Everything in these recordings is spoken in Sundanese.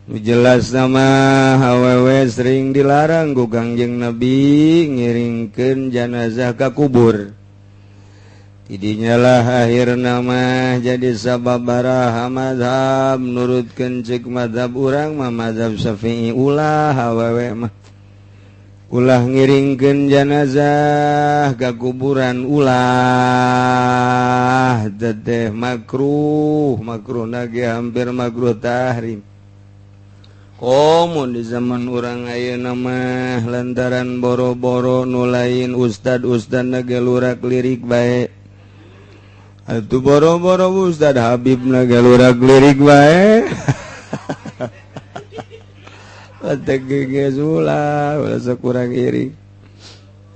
Nu jelas nama awewe sering dilarang ku Kangjeng Nabi ngiringkeun janazah ka kubur. Tidinyalah akhir nama jadi sababaraha mazhab nurutkeun cek mazhab urang mah mazhab Syafi'i ulah awewe mah. Ulah ngiringkeun janazah ka kuburan ulah teteh makruh, makruh nage hampir makruh tahrim. Komun di zaman urang ayeuna mah lantaran boro-boro nu lain ustad-ustad nage lurak lirik bae. Atuh boro-boro ustad Habib nage lurak lirik bae. Batek geus ulah, ulah sakurang iring.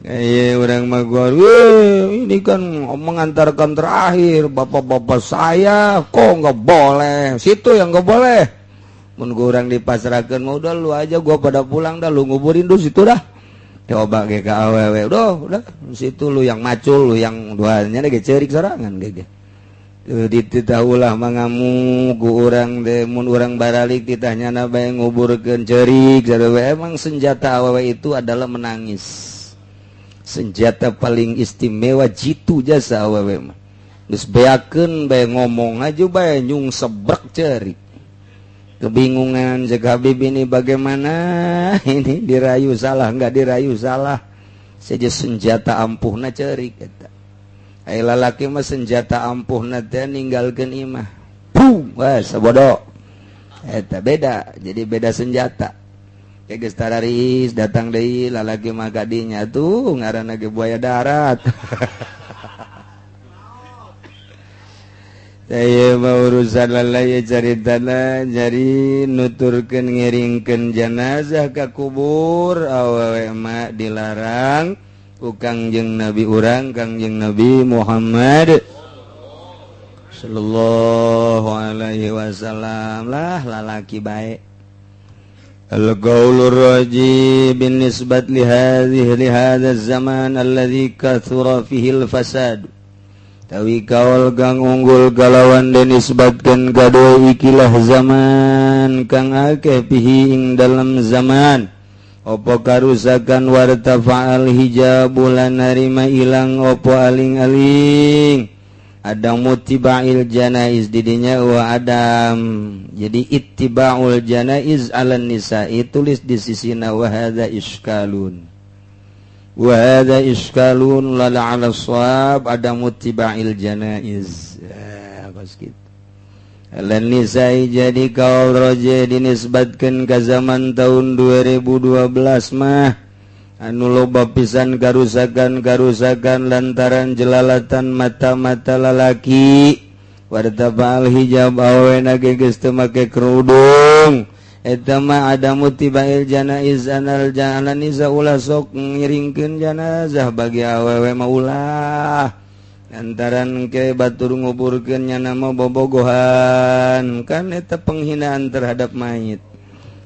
Ieu urang mah ini kan mengantarkan terakhir bapak-bapak saya kok nggak boleh, situ yang nggak boleh. Mun urang dipasrahkeun mah udah lu aja gua pada pulang dah lu nguburin du situ dah. Coba ge ka awewe udah situ lu yang macul lu yang duanya ge ceurik sorangan ge. Dititah ulah mangamuk ku urang teh mun urang baralik titahnyana bae nguburkeun ceurik sarua. Emang senjata awewe itu adalah menangis. Senjata paling istimewa jitu jasa awewe mah. Geus beakeun bae ngomong aja bae nyung sebrek ceurik. Kebingungan cek Habib ini bagaimana ini dirayu salah enggak dirayu salah saja senjata ampuhna ceurik eta. Ai lalaki mah senjata ampuhna teh ninggalkeun imah. Pum, wah sabodo. Eta beda, jadi beda senjata. Geus tararis datang deui lalaki mah kadinya tuh ngaranna ge buaya darat. Saya mau urusan lalai caritana jadi nuturkeun ngiringkeun janazah ka kubur awewe mah dilarang ku Kangjeng Nabi urang Kangjeng Nabi Muhammad sallallahu alaihi wasallam lah lalaki bae. Al-qaulur raji bin nisbat li hadhihi li hadha zaman alladhi kathura fihi al-fasad. Tawi kaul kang unggul kalawan dinisbatkeun ka ikilah zaman kang akeh pihi ing dalam zaman opo karusakan wartafa'al hijab lan narima ilang opo aling-aling adam muttiba'il janaiz didinya wa adam jadi ittiba'ul janaiz 'alan nisa'i tulis di sisina wa hadza iskalun wa hadza iskalun la 'ala shawab adam muttiba'il janaiz pas kitu lan nisa'i jadi kaul roje dinisbatkeun ka zaman tahun 2012 mah anu loba pisan karusakan-karusakan lantaran jelalatan mata-mata lalaki wartabal hijab awena ge geus teu make kerudung eta mah adamu tibail janaiz anal jananiza ulah sok ngiringkeun janazah bagi awewe mah ulah lantaran ke batur nguburkeun nyana mah bobogohan kan eta penghinaan terhadap mayit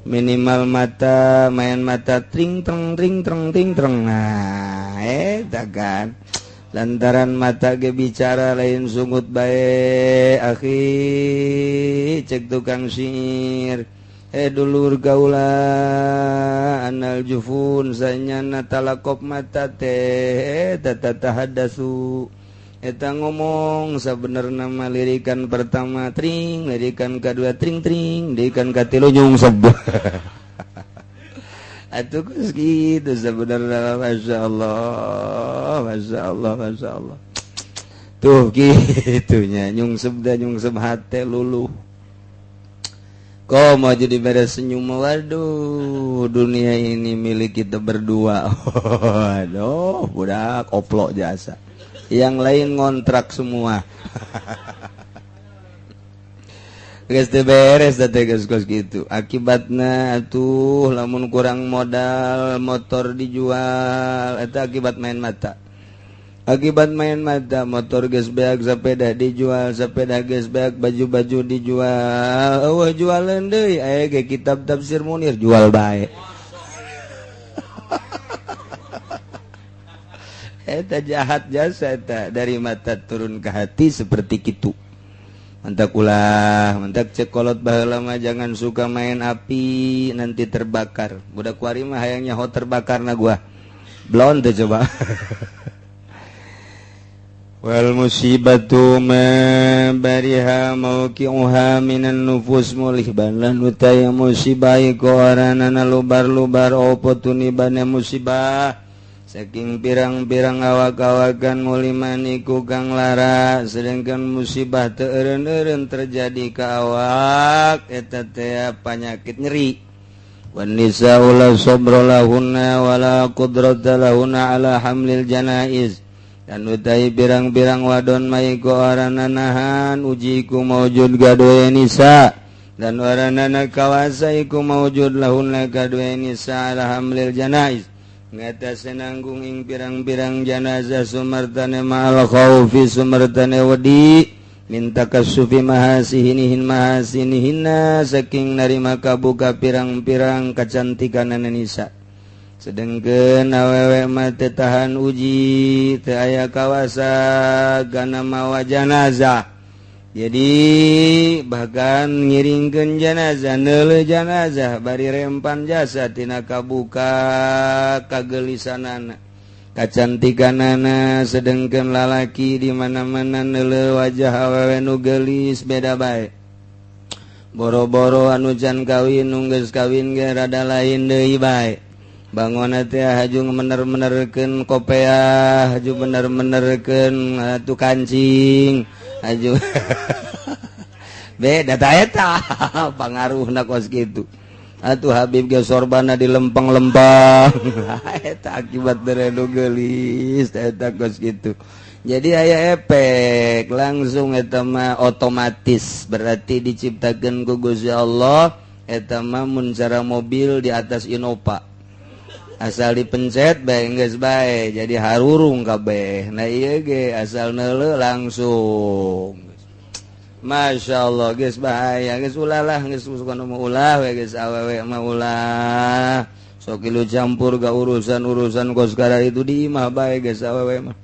minimal mata main mata tring treng tring treng ting treng nah eta kan lantaran mata ge bicara lain sungut bae akhi cek tukang sihir dulur gaula anal jufun sanyana talakop mata teh tata tahaddasu eta ngomong sabenerna mah lirikan pertama tring lirikan kedua tring tring lirikan katilu nyung seb atuh geus kitu sabenerna masyaallah masyaallah masyaallah tuh kitunya nyungsep da nyungsep hate luluh. Kok mau jadi beres senyum, waduh dunia ini milik kita berdua. Aduh budak oplok jasa yang lain ngontrak semua. Geus teu beres da teh geus kos kitu akibatna atuh lamun kurang modal motor dijual eta akibat main mata. Akibat main mata motor geus beak sepeda dijual sepeda geus beak baju-baju dijual eueuh jualan deui aya ge kitab tafsir Munir jual bae. Eta jahat jasa eta dari mata turun ke hati seperti kitu. Mentak ulah, mentak cek kolot baheula mah jangan suka main api nanti terbakar. Budak kuari mah hayang nyaho terbakarna gua. Blon teh coba. Wal musibatu ma bariha mauqi'uha minan nufus mulihban lan utai musibah iku aranana lubar-lubar opo tunibane musibah saking pirang-pirang awak-awakan muliman iku kang lara sedangkan musibah teu eureun-eureun terjadi ka awak eta teh panyakit nyeri. Wan nisa'u la sabra lahunna wala qudrata lahunna ala hamlil janaiz dan utai pirang-pirang wadon maiku arana nahan uji iku maujud gadoe nisa dan aranana kawasa iku maujud lahunna gadoe nisa ala hamlil janaiz ngatasi nanggung ing pirang-pirang janazah sumartane ma'al khaufi sumartane wedi minta kasufi mahasihinihin mahasinihinna saking narima kabuka pirang-pirang kecantikan nisa. Sedengkeun awewe mah teu tahan uji teu aya kawasa gana mawa janazah. Jadi bahkan ngiringkeun janazah neuleuh janazah bari rempan jasa tina kabuka kagelisanana kacantikanana. Sedengkeun lalaki di mana-mana neuleuh wajah awewe nu geulis beda bae. Boro-boro anu can kawin nu geus kawin ge rada lain deui bae. Bangun teh haju mener-menerkeun kopeah, haju bener-menerkeun atuh kancing, haju beda ta eta pangaruhna kos kitu. Atuh Habib ge sorbana dilempeng-lempeng. Eta akibat deredo geulis eta kos kitu. Jadi aya efek langsung eta mah otomatis berarti diciptakeun ku Gusti Allah eta mah mun cara mobil di atas Innova. Asal dipencet bae geus bae jadi harurung kabeh. Nah ieu ge asal neuleuh langsung. Masya Allah geus bahaya geus ulah lah geus suka mah ulah we geus awewe mah ulah. Sok ilu campur ga urusan-urusan kos kada itu di imah bae geus awewe mah.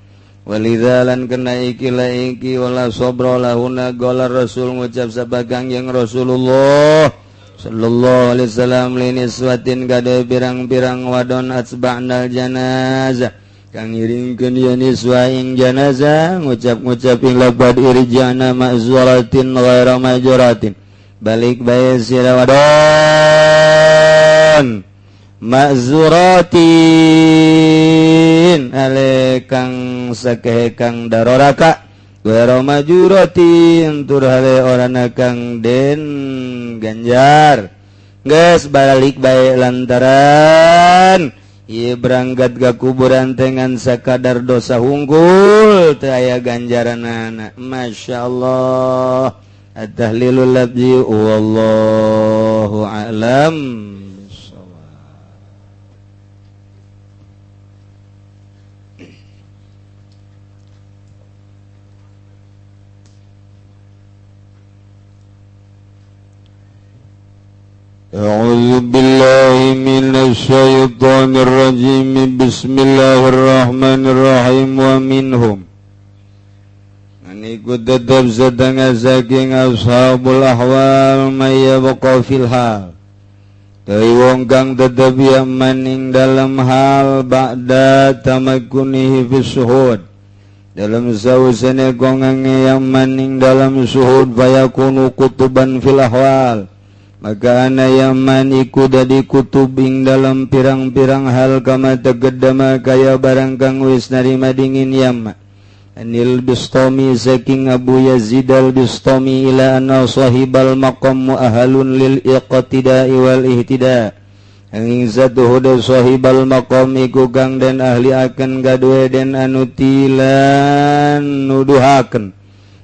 Walidzalan kena iki la iki wala sabra lahuna qala Rasul ngucap sabagang yang Rasulullah sallallahu alaihi wasallam liniswatin gade pirang-pirang wadon atsba'nal janazah kang ngiringkeun ya niswa ing janazah ngucap-ngucap ing labad irjana ma'zuratin ghaira majuratin balik bae sira wadon ma'zuratin ale kang sakehe kang daroraka ghaira majuratin tur hale orana kang den ganjar geus balik bae lantaran ieu berangkat ka kuburan dengan sakadar dosa hungkul teu aya ganjaranana. Masyaallah. At-tahlilul labzi wallahu a'lam. أعوذ بالله من الشيطان الرجيم بسم الله الرحمن الرحيم ومنهم Aniku tetap setengah saking ashabul ahwal mayabqa fil hal Teu wong kang tetep ya maning dalam hal ba'da tamakkunihi fi suhud dalam sausane gongange yang maning dalam suhud fayakunu kutuban fil ahwal maka ana yaman iku dadi kutubing dalam pirang-pirang hal kama taqaddama kaya barang kang wis narima dingin yama anil Bistami saking Abu Yazid al Bistami ila anna sahibal maqam muahalun lil iqtida'i wal ihtida angin satu huda sahibal maqam iku kang den ahli akan gaduhe den anu tilan nuduhaken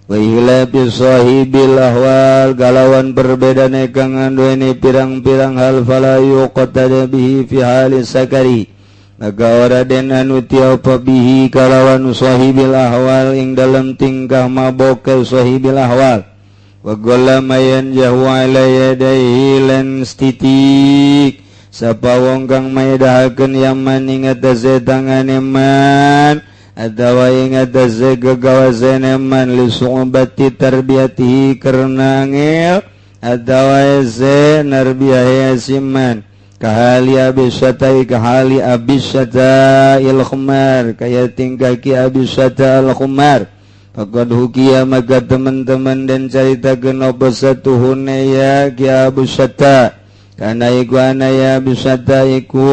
wa ihlabi sahibil ahwal galawan perbedane kang anduweni pirang-pirang hal fala yuqtada bihi fi halis sakari maka ora den anu tiapa bihi kalawan sahibil ahwal ing dalam tingkah maboke sahibil ahwal wa gollama yanjahu ala yadayhi lan stitik sapa wong kang maedahakeun yaman ing atase tangane man Atawa ing atase gagawasan man li su'bati tarbiyatihi karena angel atawa ese narbiyahe siman kahali abisatai kahali abisata il khumar kaya tingkah ki abisata al khumar faqad hukiya maka teman-teman dan caritakeun apa satuhune ya ki abisata kana iku ana ya abisata iku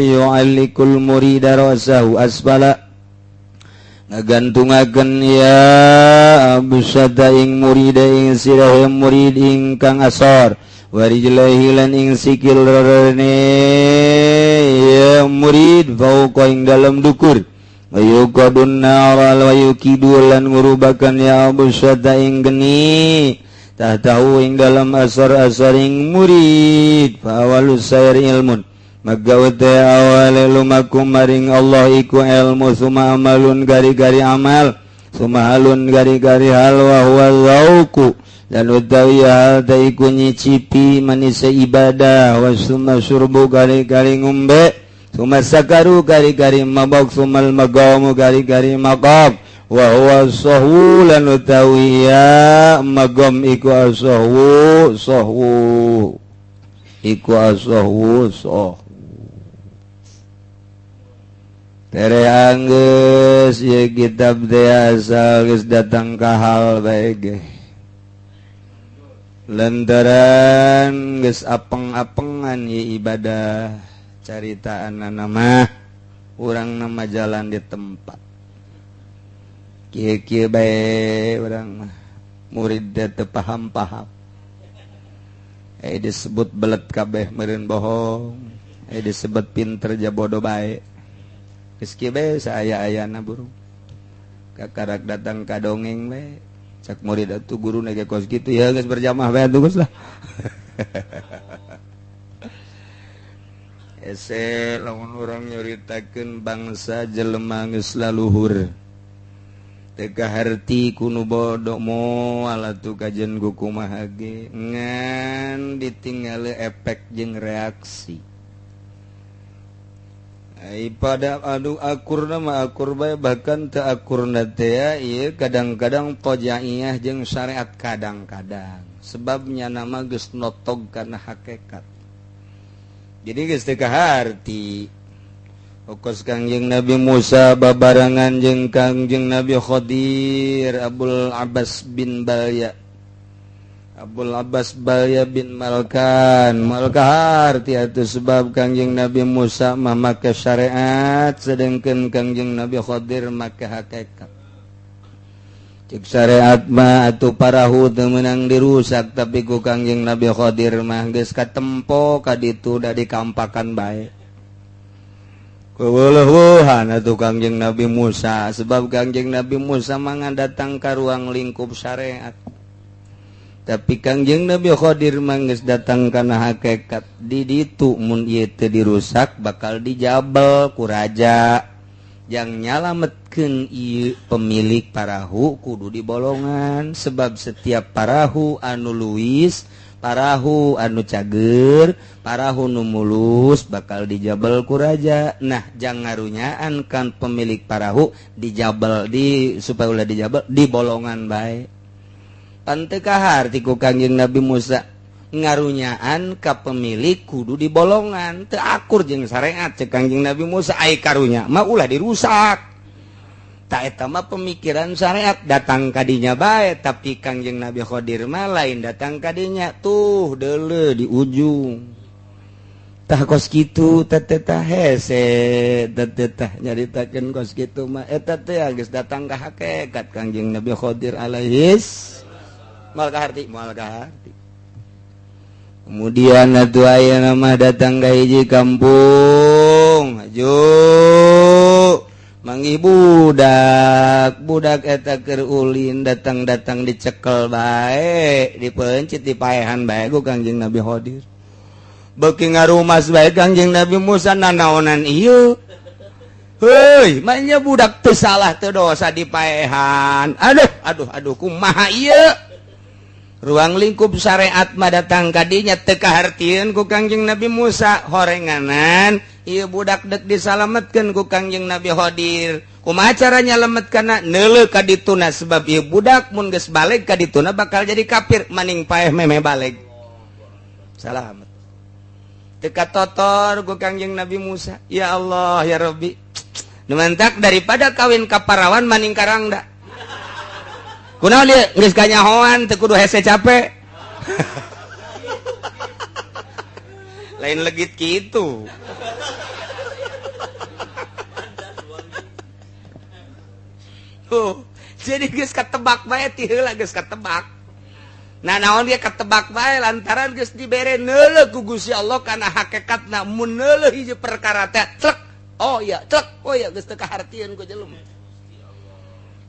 yu'allikul murida rasahu asfala ngagantungaken ya abusada ing murid ing sirah murid ingkang asor warijlaihi lan ing sikil rorone ya murid fauqa ing dalem dukur wayuqadun nara wa yukidu lan ngurubakan ya abusada ing geni tahtahu ing dalem asor-asor ing murid fa awalus sayr ilmun maka uta awale lumaku maring Allah iku ilmu suma amalun gari-gari amal suma halun gari-gari hal wa huwa zauku dan utawi hal ta iku nyicipi manisa ibadah wa suma syurbu gari-gari ngombe suma sakaru gari-gari mabok sumal magamu gari-gari maqam wa huwa sahwu lan utawi ya magam iku asahwu sahwu iku asahwu sahwu tere anggeus ieu kitab teh asal geus datang ka hal bae ge lantaran geus apeng-apengan ieu ibadah caritaanna mah urang nama jalan di tempat kieu-kieu bae urang mah murid teh teu paham-paham disebut belet kabeh meureun bohong disebut pinter ja bodoh bae geus kieu bae saaya-ayana burung kakarak datang ka dongeng bae cak murid atuh guruna ge kos kitu ya geus berjamaah bae atuh geus lah ese lamun urang nyuritakeun bangsa jelema geus laluhur teu kaharti ku nu bodoh moal atuh kajen ku kumaha ge ngan ditinggali efek jeung reaksi ai pada anu akurna mah akur bae bahkan teu akurna teh ieu kadang-kadang tojaiyah jeung syariat kadang-kadang sebabnya nama geus notog kana hakikat jadi geus teu kaharti Okos Kangjeng Nabi Musa babarengan jeung Kangjeng Nabi Khadir Abul Abbas bin Balya Abul Abbas Balya bin Malkan Malkahar atuh sebab Kangjeng Nabi Musa mah make syariat sedengkeun Kangjeng Nabi Khadir make hakikat cek syariat mah atuh parahu teu meunang dirusak tapi ku Kangjeng Nabi Khadir mah geus katempo ka ditu da dikampakan bae keweuleuhan atuh Kangjeng Nabi Musa sebab Kangjeng Nabi Musa mah datang ka ruang lingkup syariat tapi Kangjeng Nabi Khadir mah geus datang kana hakikat di ditu mun ieu teu dirusak bakal dijabel ku raja yang nyalametkeun ieu pemilik parahu kudu dibolongan sebab setiap parahu anu luwis parahu anu cager parahu nu mulus bakal dijabel ku raja. Nah jang ngarunyaan kan pemilik parahu dijabel di supaya ulah dijabel di bolongan bae pan teu kaharti ku Kangjeng Nabi Musa ngarunyaan ka pemilik kudu di bolongan teu akur jeung syariat cek Kangjeng Nabi Musa ai karunya mah ulah dirusak tak eta mah pemikiran syariat datang kadinya bae tapi Kangjeng Nabi Khadir mah lain datang kadinya tuh deuleu di ujung tah kos kitu teh teh hese teh teh nyaritakeun kos kitu mah eta teh geus datang ka hakikat Kangjeng Nabi Khadir alaihis moal kaharti moal kaharti. Kemudian atuh ayeuna mah datang ka hiji kampung aju manggih budak budak eta keur ulin datang-datang dicekel bae dipencit dipaehan bae ku Kangjeng Nabi Khadir beuki ngarumas bae Kangjeng Nabi Musa nanaonan ieu heuy mah budak teu salah teu dosa dipaehan aduh aduh aduh kumaha ieu ruang lingkup syariat mah datang kadinya teu kahartieun ku Kangjeng Nabi Musa horenganan ieu budak dek disalametkeun ku Kangjeng Nabi Khadir Kumaha cara nyalametkeunna neuleuh ka dituna sebab ieu budak mun geus baleg ka dituna bakal jadi kafir maning paeh meme baleg. Salamet. Teu katotor ku Kangjeng Nabi Musa. Ya Allah ya Rabbi. Nu mantak daripada kawin ka parawan maning karangda. Kunaon ieu geus kanyahoan teu kudu hese capek. Lain legit gitu. Tuh, jadi geus katebak bae ti heula geus katebak. Nah naon dia katebak bae lantaran geus dibere neuleuh ku Gusti Allah kana hakikatna mun neuleuh hiji perkara teh trek. Oh iya, trek. Oh iya geus teu kahartieun ku jelema.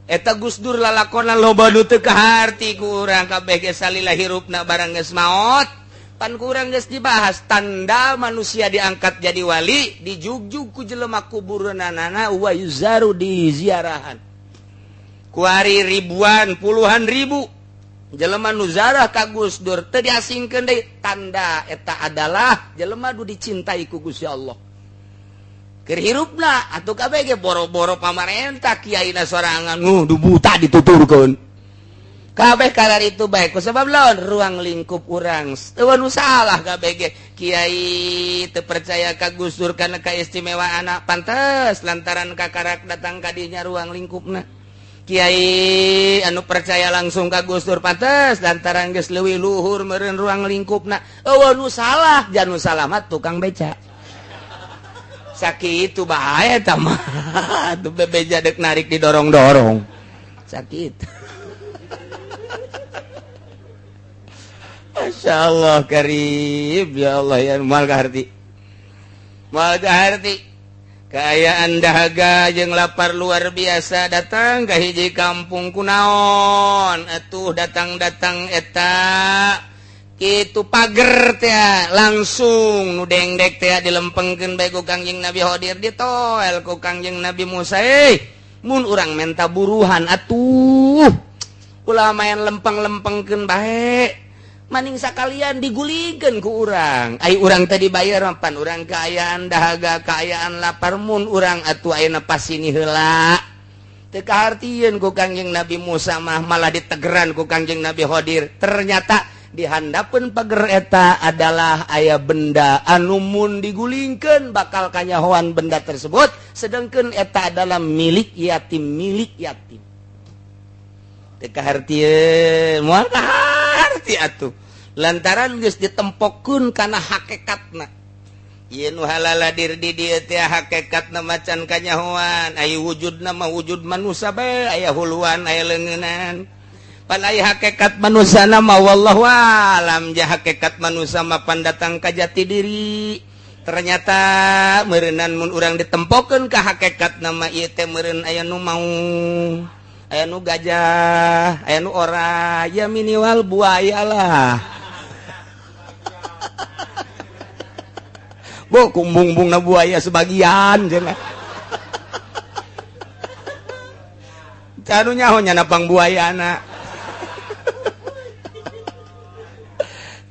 Eta Gus Dur lalakona loba nu teu kaharti ku urang kabeh ge salila hirupna barang geus maot. Pan kurang geus dibahas tanda manusia diangkat jadi wali dijugjug ku jelema kuburanana wa yuzaru di ziarahan kuari ribuan puluhan ribu jelema nu zarah ka Gus Dur teu diasingkeun deui tanda eta adalah jelema nu dicintai ku Gusti Allah keur hirupna atuh kabeh ge boro-boro pamarentah kiaina sorangan nu buta dituturkeun kabeh kalar itu baik sebab lawan ruang lingkup urang eueuh nu salah kabeh ge kiai teu percaya ka Gus Dur kana kaistimewaanna pantes lantaran kakarak datang ka dinya ruang lingkupna kiai anu percaya langsung ka Gus Dur pantes lantaran geus leuwih luhur meureun ruang lingkupna eueuh nu salah jan nu salah mah tukang beca sakitu bae eta mah atuh bebeja deuk narik didorong-dorong sakitu. Masya Allah karib ya Allah ya mal kaharti mal kaharti kaayaan dahaga jeung lapar luar biasa datang ka hiji kampung kunaon atuh datang-datang eta kitu pager teh langsung nu dengdek teh dilempengkeun bae ku Kangjeng Nabi Khodir ditoel ku Kangjeng Nabi Musa mun urang menta buruhan atuh ulah main lempeng-lempengkeun bae maning sakalian digulingkeun ku urang ai urang teh dibayar pan urang kaayaan dahaga kaayaan lapar mun urang atuh ayeuna pasini heula teu kahartieun ku Kangjeng Nabi Musa mah malah ditegeran ku Kangjeng Nabi Khodir ternyata di handapeun pager eta adalah aya benda anu mun digulingkeun bakal kanyahoan benda tersebut sedangkeun eta adalah milik yatim teu kahartieun moal kaharti atuh lantaran geus ditempokeun kana hakikatna ieu nu halaladir di dieu teh hakikatna macan kanyahoan aya wujudna mah wujud manusa bae aya huluan aya leungeunnan pan aya hakikat manusana mah wallahu alam ja hakikat manusa mah pandatang ka jati diri ternyata meureunnan mun urang ditempokeun ka hakikatna mah ieu teh meureun aya nu mau aya nu gajah aya nu ora ya minimal buaya lah bo kumbung-bungna buaya sebagian cenah canu nyaho nya napang buayana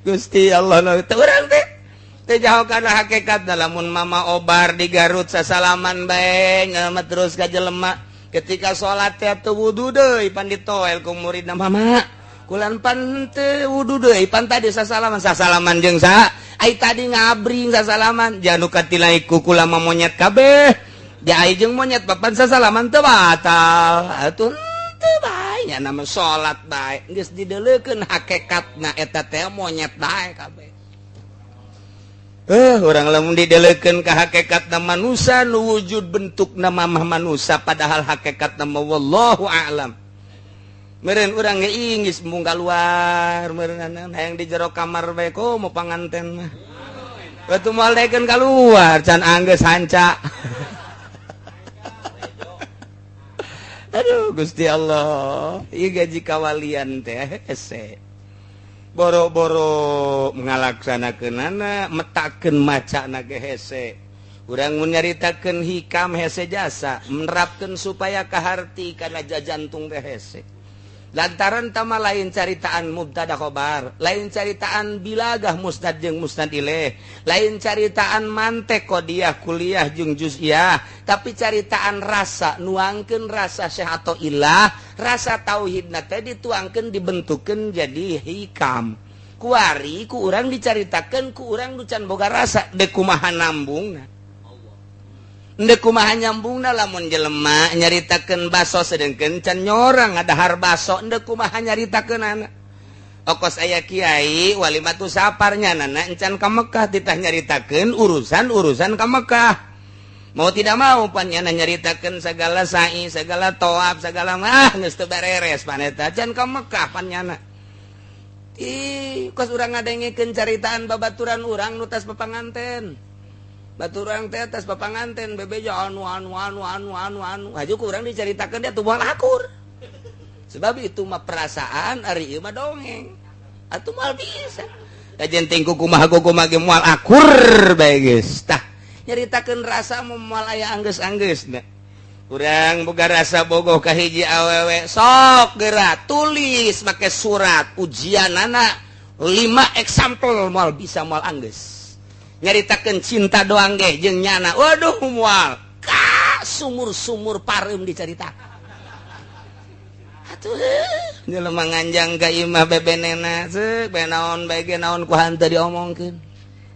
Gusti Allah teu urang teh teu jaho kana hakikat lamun mama obar di Garut sasalaman bae ngeumet terus ka jelema ketika salat teh teu wudu deui pan ditoel ku muridna mama kulan pan teu wudu deui pan tadi sasalaman sasalaman jeung saha ai tadi ngabring sasalaman janu katilai ku kula mah monyet kabeh ja ai jeung monyet papan sasalaman teu batal atuh teu bae nya nama salat bae geus dideuleukeun hakikatna eta teh monyet bae kabeh. Orang lamun dideleukeun ka hakikatna manusa nu wujud bentukna mamah manusa padahal hakikatna mah wallahu a'lam. Meureun urang ge inggis mung kaluar meureunana hayang di jero kamar bae komo panganten mah. Batu moal daekeun kaluar can anggeus hanca. Aduh Gusti Allah, ieu gaji kawalian teh hese. Boro-boro ngalaksanakeunana metakeun macana ge hese. Urang mun nyaritakeun hikam hese jasa, menerapkeun supaya kaharti kana jajantung teh hese. Lantaran tama lain caritaan mubtada khobar, lain caritaan bilagah musnad jeung musnad ilaih, lain caritaan mantek qodiyah kuliah jeung juz'iyah, tapi caritaan rasa nuangkeun rasa Syekh atau ilah, rasa tauhidna teh dituangkeun dibentukkeun jadi hikam. Kuari ku urang dicaritakeun ku urang nu can boga rasa deuk kumaha nambungna. Ndek kumaha nyambungna lamun jelema nyaritakeun baso sedengkeun can nyorang ngadahar baso ndek kumaha nyaritakeunana. Okos aya kiai walimatu sapar nyanana encan ka Mekah titah nyaritakeun urusan-urusan ka Mekah. Mau tidak mau pan nyana nyaritakeun segala sa'i, segala tawaf, segala mah geus teu bereres pan eta can ka Mekah pan nyana. Ih, kos urang ngadengekeun caritaan babaturan urang nu tas papanganten. Baturang teh atas papanganten bebeja anu anu anu anu anu anu haju ku urang dicaritakeun dia tuh moal akur. Sebab itu mah perasaan ari ieu mah dongeng. Atuh moal bisa. Da jeung tingku kumaha kumaha ge moal akur bae geus. Tah nyaritakeun rasa moal aya anggeus-anggeusna. Urang boga rasa bogoh ka hiji awewe sok geura tulis make surat ujianana 5 example moal bisa moal anggeus. Nyaritakeun cinta doang ge jeung nyana waduh moal ka sumur-sumur pareum dicaritakeun atuh jelema nganjang ka imah bebenena seuk bae naon bae ge naon ku hanteu diomongkeun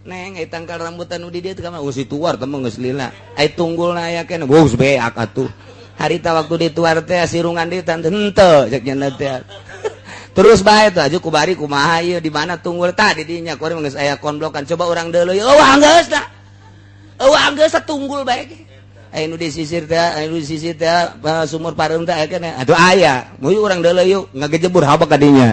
neng ai tangkal rambutan nu di dieu teh ka mah si tuar teh mah geus lila ai tunggulna aya keneh geus beak atuh harita waktu dituar teh sirungan deui teh henteu cek nyana teh. Terus bae tuh aju kubari kumaha ieu di mana tunggul tah di dinya kuari geus aya konblokan coba urang deuleu eueuh anggeus tah eueuh anggeus tunggul bae ge aya nu disisir teh aya nu disisir teh sumur pareum teh aya keneh atuh aya moy urang deuleu yuk ngagejebur habak ka dinya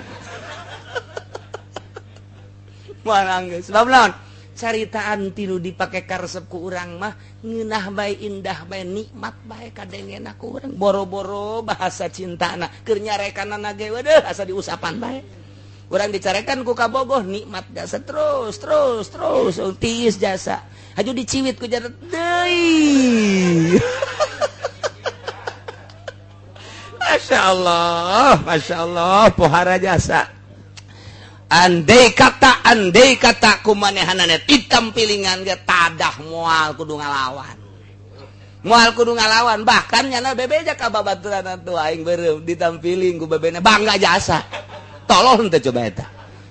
moal anggeus sebab naon caritaan tilu dipake karesep ku urang mah ngeunah bae indah bae nikmat bae kadengena ku urang boro-boro bahasa cintana keur nyarekanana ge waduh asa diusapan bae urang dicarekan ku kabogoh nikmat jasa terus terus terus tiis jasa haju diciwit ku jasa deui. Masya Allah, Masya Allah pohara jasa. Andai kata kumanehanana ditampilingan ge tadah moal kudu ngalawan. Moal kudu ngalawan bahkan nyana bebeja ka babaturan atuh aing beureum ditampiling ku bebena bangga jasa. Tolong teh coba eta.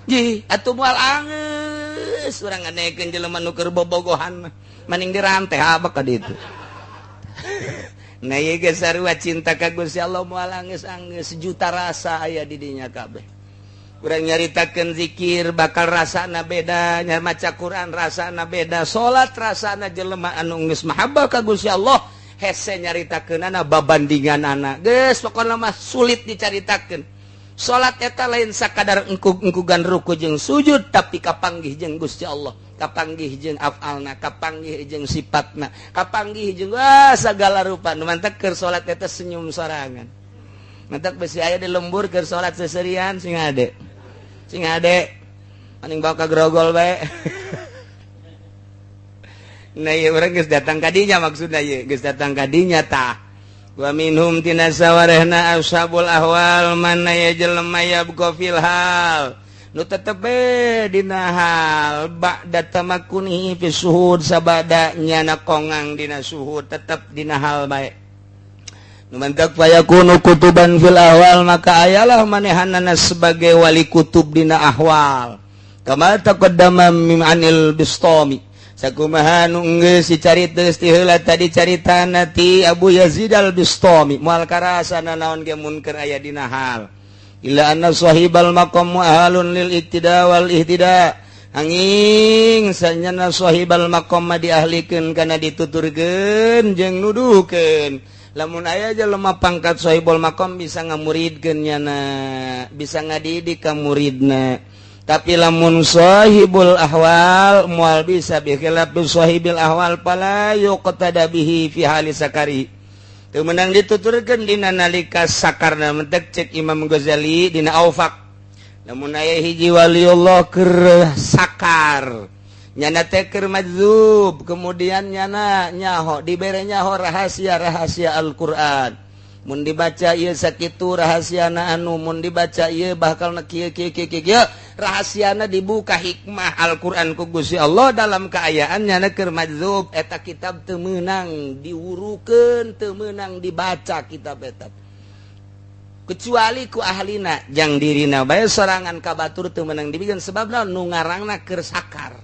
Ji atuh moal anggeus urang nganekeun jelema nu keur bobogohan mah maning dirante habek ka ditu. Nah ieu ge sarua cinta ka Gusti Allah moal anggeus-anggeus sejuta rasa aya di dinya kabeh. Urang nyaritakeun zikir bakal rasana beda, nya maca Quran rasana beda, salat rasana jelema anu geus mahabbah ka Gusti Allah hese nyaritakeunana babandinganana. Geus pokona mah sulit dicaritakeun. Salat eta lain sakadar engkug-engkugan ruku jeung sujud tapi kapanggih jeung Gusti Allah, kapanggih jeung afalna, kapanggih jeung sifatna, kapanggih jeung wah sagala rupa. Nu mantak keur salat eta senyum sorangan. Mantak besi aya di lembur keur salat seserian sing ade. Sing ade maning bawa ka grogol bae. Nah ieu urang geus datang ka dinya maksudna ieu geus datang ka dinya tah. Wa minhum tina sawarehna ashabul ahwal man ya jelema yabqa fil hal nu tetep dina hal ba'da tamakkunihi fi suhud sabada nyana kongang dina suhud tetep dina hal bae. Nu mantak fayakunu kutuban fil ahwal maka ayalah manehanana sebagai wali kutub dina ahwal. Kama taqaddama min anil Bistami sakumaha nu geus dicarita geus ti heula tadi caritana ti Abu Yazid al-Bistami moal karasana naon ge mun keur aya dina hal illa anna sahibal maqam mu'alun lil iktida wal ihtida anging sanyana sahibal maqam mah diahlikeun kana dituturkeun jeung nuduhkeun lamun aya jelema pangkat sahibul maqam bisa ngamuridkeun nyana bisa ngadidik ka muridna. Tapi lamun sahibul ahwal moal bisa bi khilaf sahibil ahwal fala yuqtada bihi fi hali sakari. Teu meunang dituturkeun dina nalika sakarna mentek cek Imam Ghazali dina Aufaq. Lamun aya hiji waliullah keur sakar nyana teh keur majzub kemudian nyana nyaho dibere nyaho rahasia-rahasia Al-Qur'an. Mun dibaca ieu sakitu rahasiana anu mun dibaca ieu bakal na kieu kieu kieu kieu rahasiana dibuka hikmah Al-Qur'an ku Gusti Allah dalam kaayaan nyana keur majzub eta kitab teu meunang diwurukeun teu meunang dibaca kitab eta kecuali ku ahlina jang dirina bae sorangan ka batur teu meunang dibikeun sebabna nu ngarangna keur sakar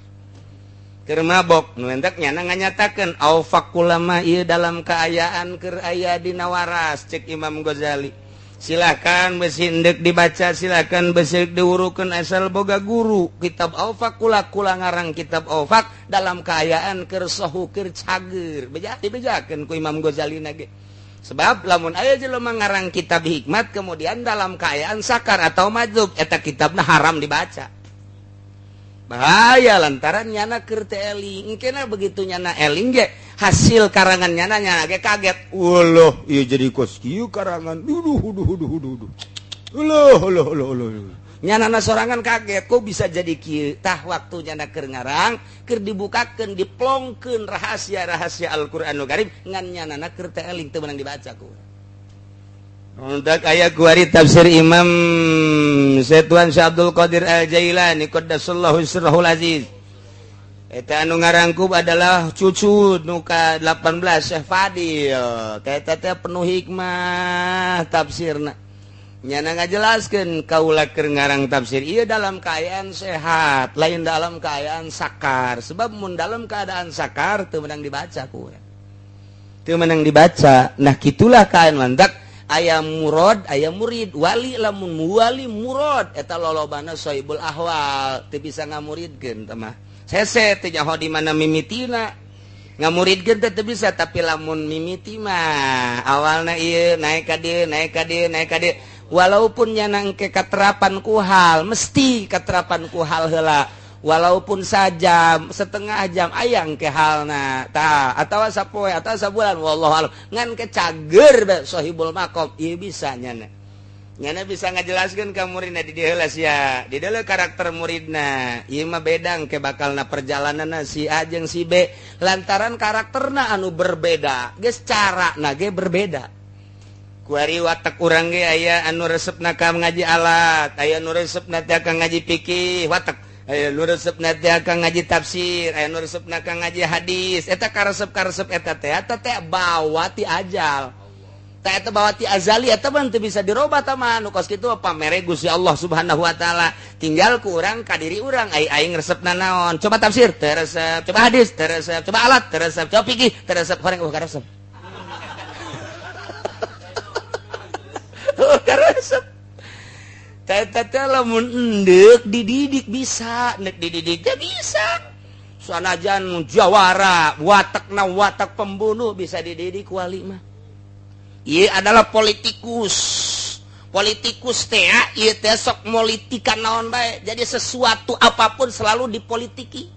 keur mabok nu entek nyana nganyatakeun aufaq ulama ieu dalam kaayaan keur aya dina waras cek Imam Ghazali silakan besi endek dibaca silakan besi diurukeun asal boga guru kitab aufaq kula kula ngarang kitab aufaq dalam kaayaan keur sohu keur cager beja dibejakeun ku Imam Ghazali na ge sebab lamun aya jelema ngarang kitab hikmat kemudian dalam kaayaan sakar atau majzub eta kitabna haram dibaca bahaya lantaran nyana keur teu eling engkena begitu nyana eling ge hasil karangan nyana nyana ge kaget wallah ieu jadi kos kieu karangan duduh duduh duduh duduh Allah Allah Allah Allah nyana sorangan kaget kok bisa jadi kieu tah waktu nyana keur ngarang keur dibukakeun diplongkeun rahasia-rahasia Al-Qur'anul Karim ngan nyanana keur teu eling teu meunang dibaca ku. Untuk aya kuari tafsir Imam Syekh Abdul Qadir Al-Jailani qaddasallahu sirrahul aziz. Eta anu ngarangkub adalah cucu nu ka 18 Syekh Fadil. Eta teh penuh hikmah tafsirna. Nyana ngajelaskeun kaula keur ngarang tafsir ieu dalam keadaan sehat, lain dalam keadaan sakar. Sebab mun dalam keadaan sakar teu meunang dibaca ku. Teu meunang dibaca. Nah kitulah kaayaan mantak aya murad aya murid wali lamun wali murad eta lolobana sohibul ahwal teu bisa ngamuridkeun teh mah hese teu nyaho di mana mimitina ngamuridkeun teh teu bisa tapi lamun mimiti mah awalna ieu naik ka dieu naik ka dieu naik ka dieu walaupun nya engke katerapan ku hal mesti katerapan ku hal heula walaupun sajam setengah jam ayang ke halna tah atawa sapoe atawa sabulan wallahu alam ngan ke cager bae sohibul maqam ieu bisa nyana nyana bisa ngajelaskeun ka muridna di dieu heula sia di dieu karakter muridna ieu mah bedang ke bakalna perjalananna si A jeung si B lantaran karakterna anu berbeda geus carana ge berbeda kuari watak urang ge aya anu resepna ka ngaji alat aya anu resepna teh ka ngaji fikih watak aya nu resepna teh ka ngaji tafsir aya nu resepna ka ngaji hadis eta karesep-karesep eta teh eta teh bawa ti ajal teh eta bawa ti azali eta mah teu bisa dirobah tah mah nu kos kitu pamere Gusti Allah Subhanahu wa taala tinggal ku urang ka diri urang ai aing resepna naon coba tafsir teu resep coba hadis teu resep coba alat teu resep coba fikih teu resep horeng eueuh karesep eueuh karesep teh lamun endek dididik bisa nek dididik teh bisa sanajan jawara watakna watak pembunuh bisa dididik wali mah ieu adalah politikus politikus teh ieu teh sok politikan naon bae jadi sesuatu apapun selalu dipolitiki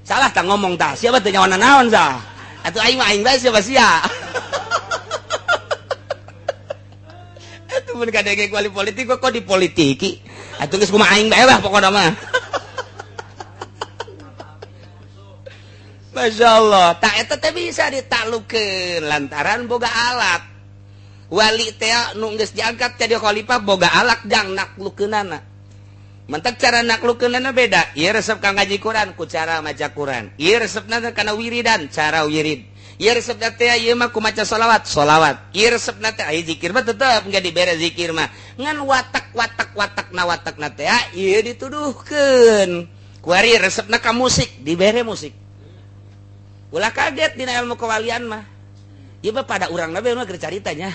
salah tah ngomong tah siapa teh nyawana naon sah atuh aing mah aing bae siapa sia atuh mun kadenge wali politik kok dipolitiki atuh geus kumaha aing bae lah pokona mah Masya Allah tak eta teh bisa ditaklukeun lantaran boga alat wali teh nu geus diangkat jadi khalifah boga alat jang naklukeunana mentak cara naklukeunana beda ieu resep ka ngaji Quran ku cara maca Quran ieu resepna kana wiridan cara wirid ieu resepna teh ieu mah ku maca sholawat sholawat ieu resepna teh aya zikir mah tetep enggak dibere zikir mah ngan watak-watak watakna watakna teh ieu dituduhkeun kuari resepna ka musik dibere musik ulah kaget dina ilmu kewalian mah ieu mah pada urang na mah keur caritanya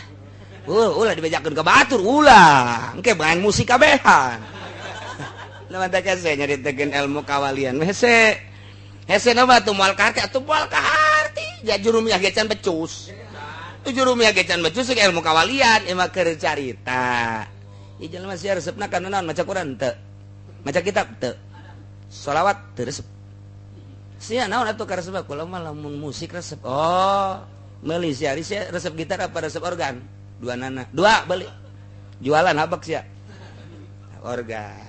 ulah dibejakeun ka batur ulah engke main musik kabehan lamun teh hese nyaritakeun ilmu kawalian hese hese na mah atuh moal kaharti atuh moal kaharti ja jurumiah ge can becus tu jurumiah ge can becus ilmu kawalian ieu mah keur carita ieu jelema sia resepna kana naon maca Quran teu maca kitab teu sholawat teu resep sia naon atuh karesep kula mah lamun musik resep oh meuli sia resep gitar apa resep organ dua nana dua beli jualan habak sia organ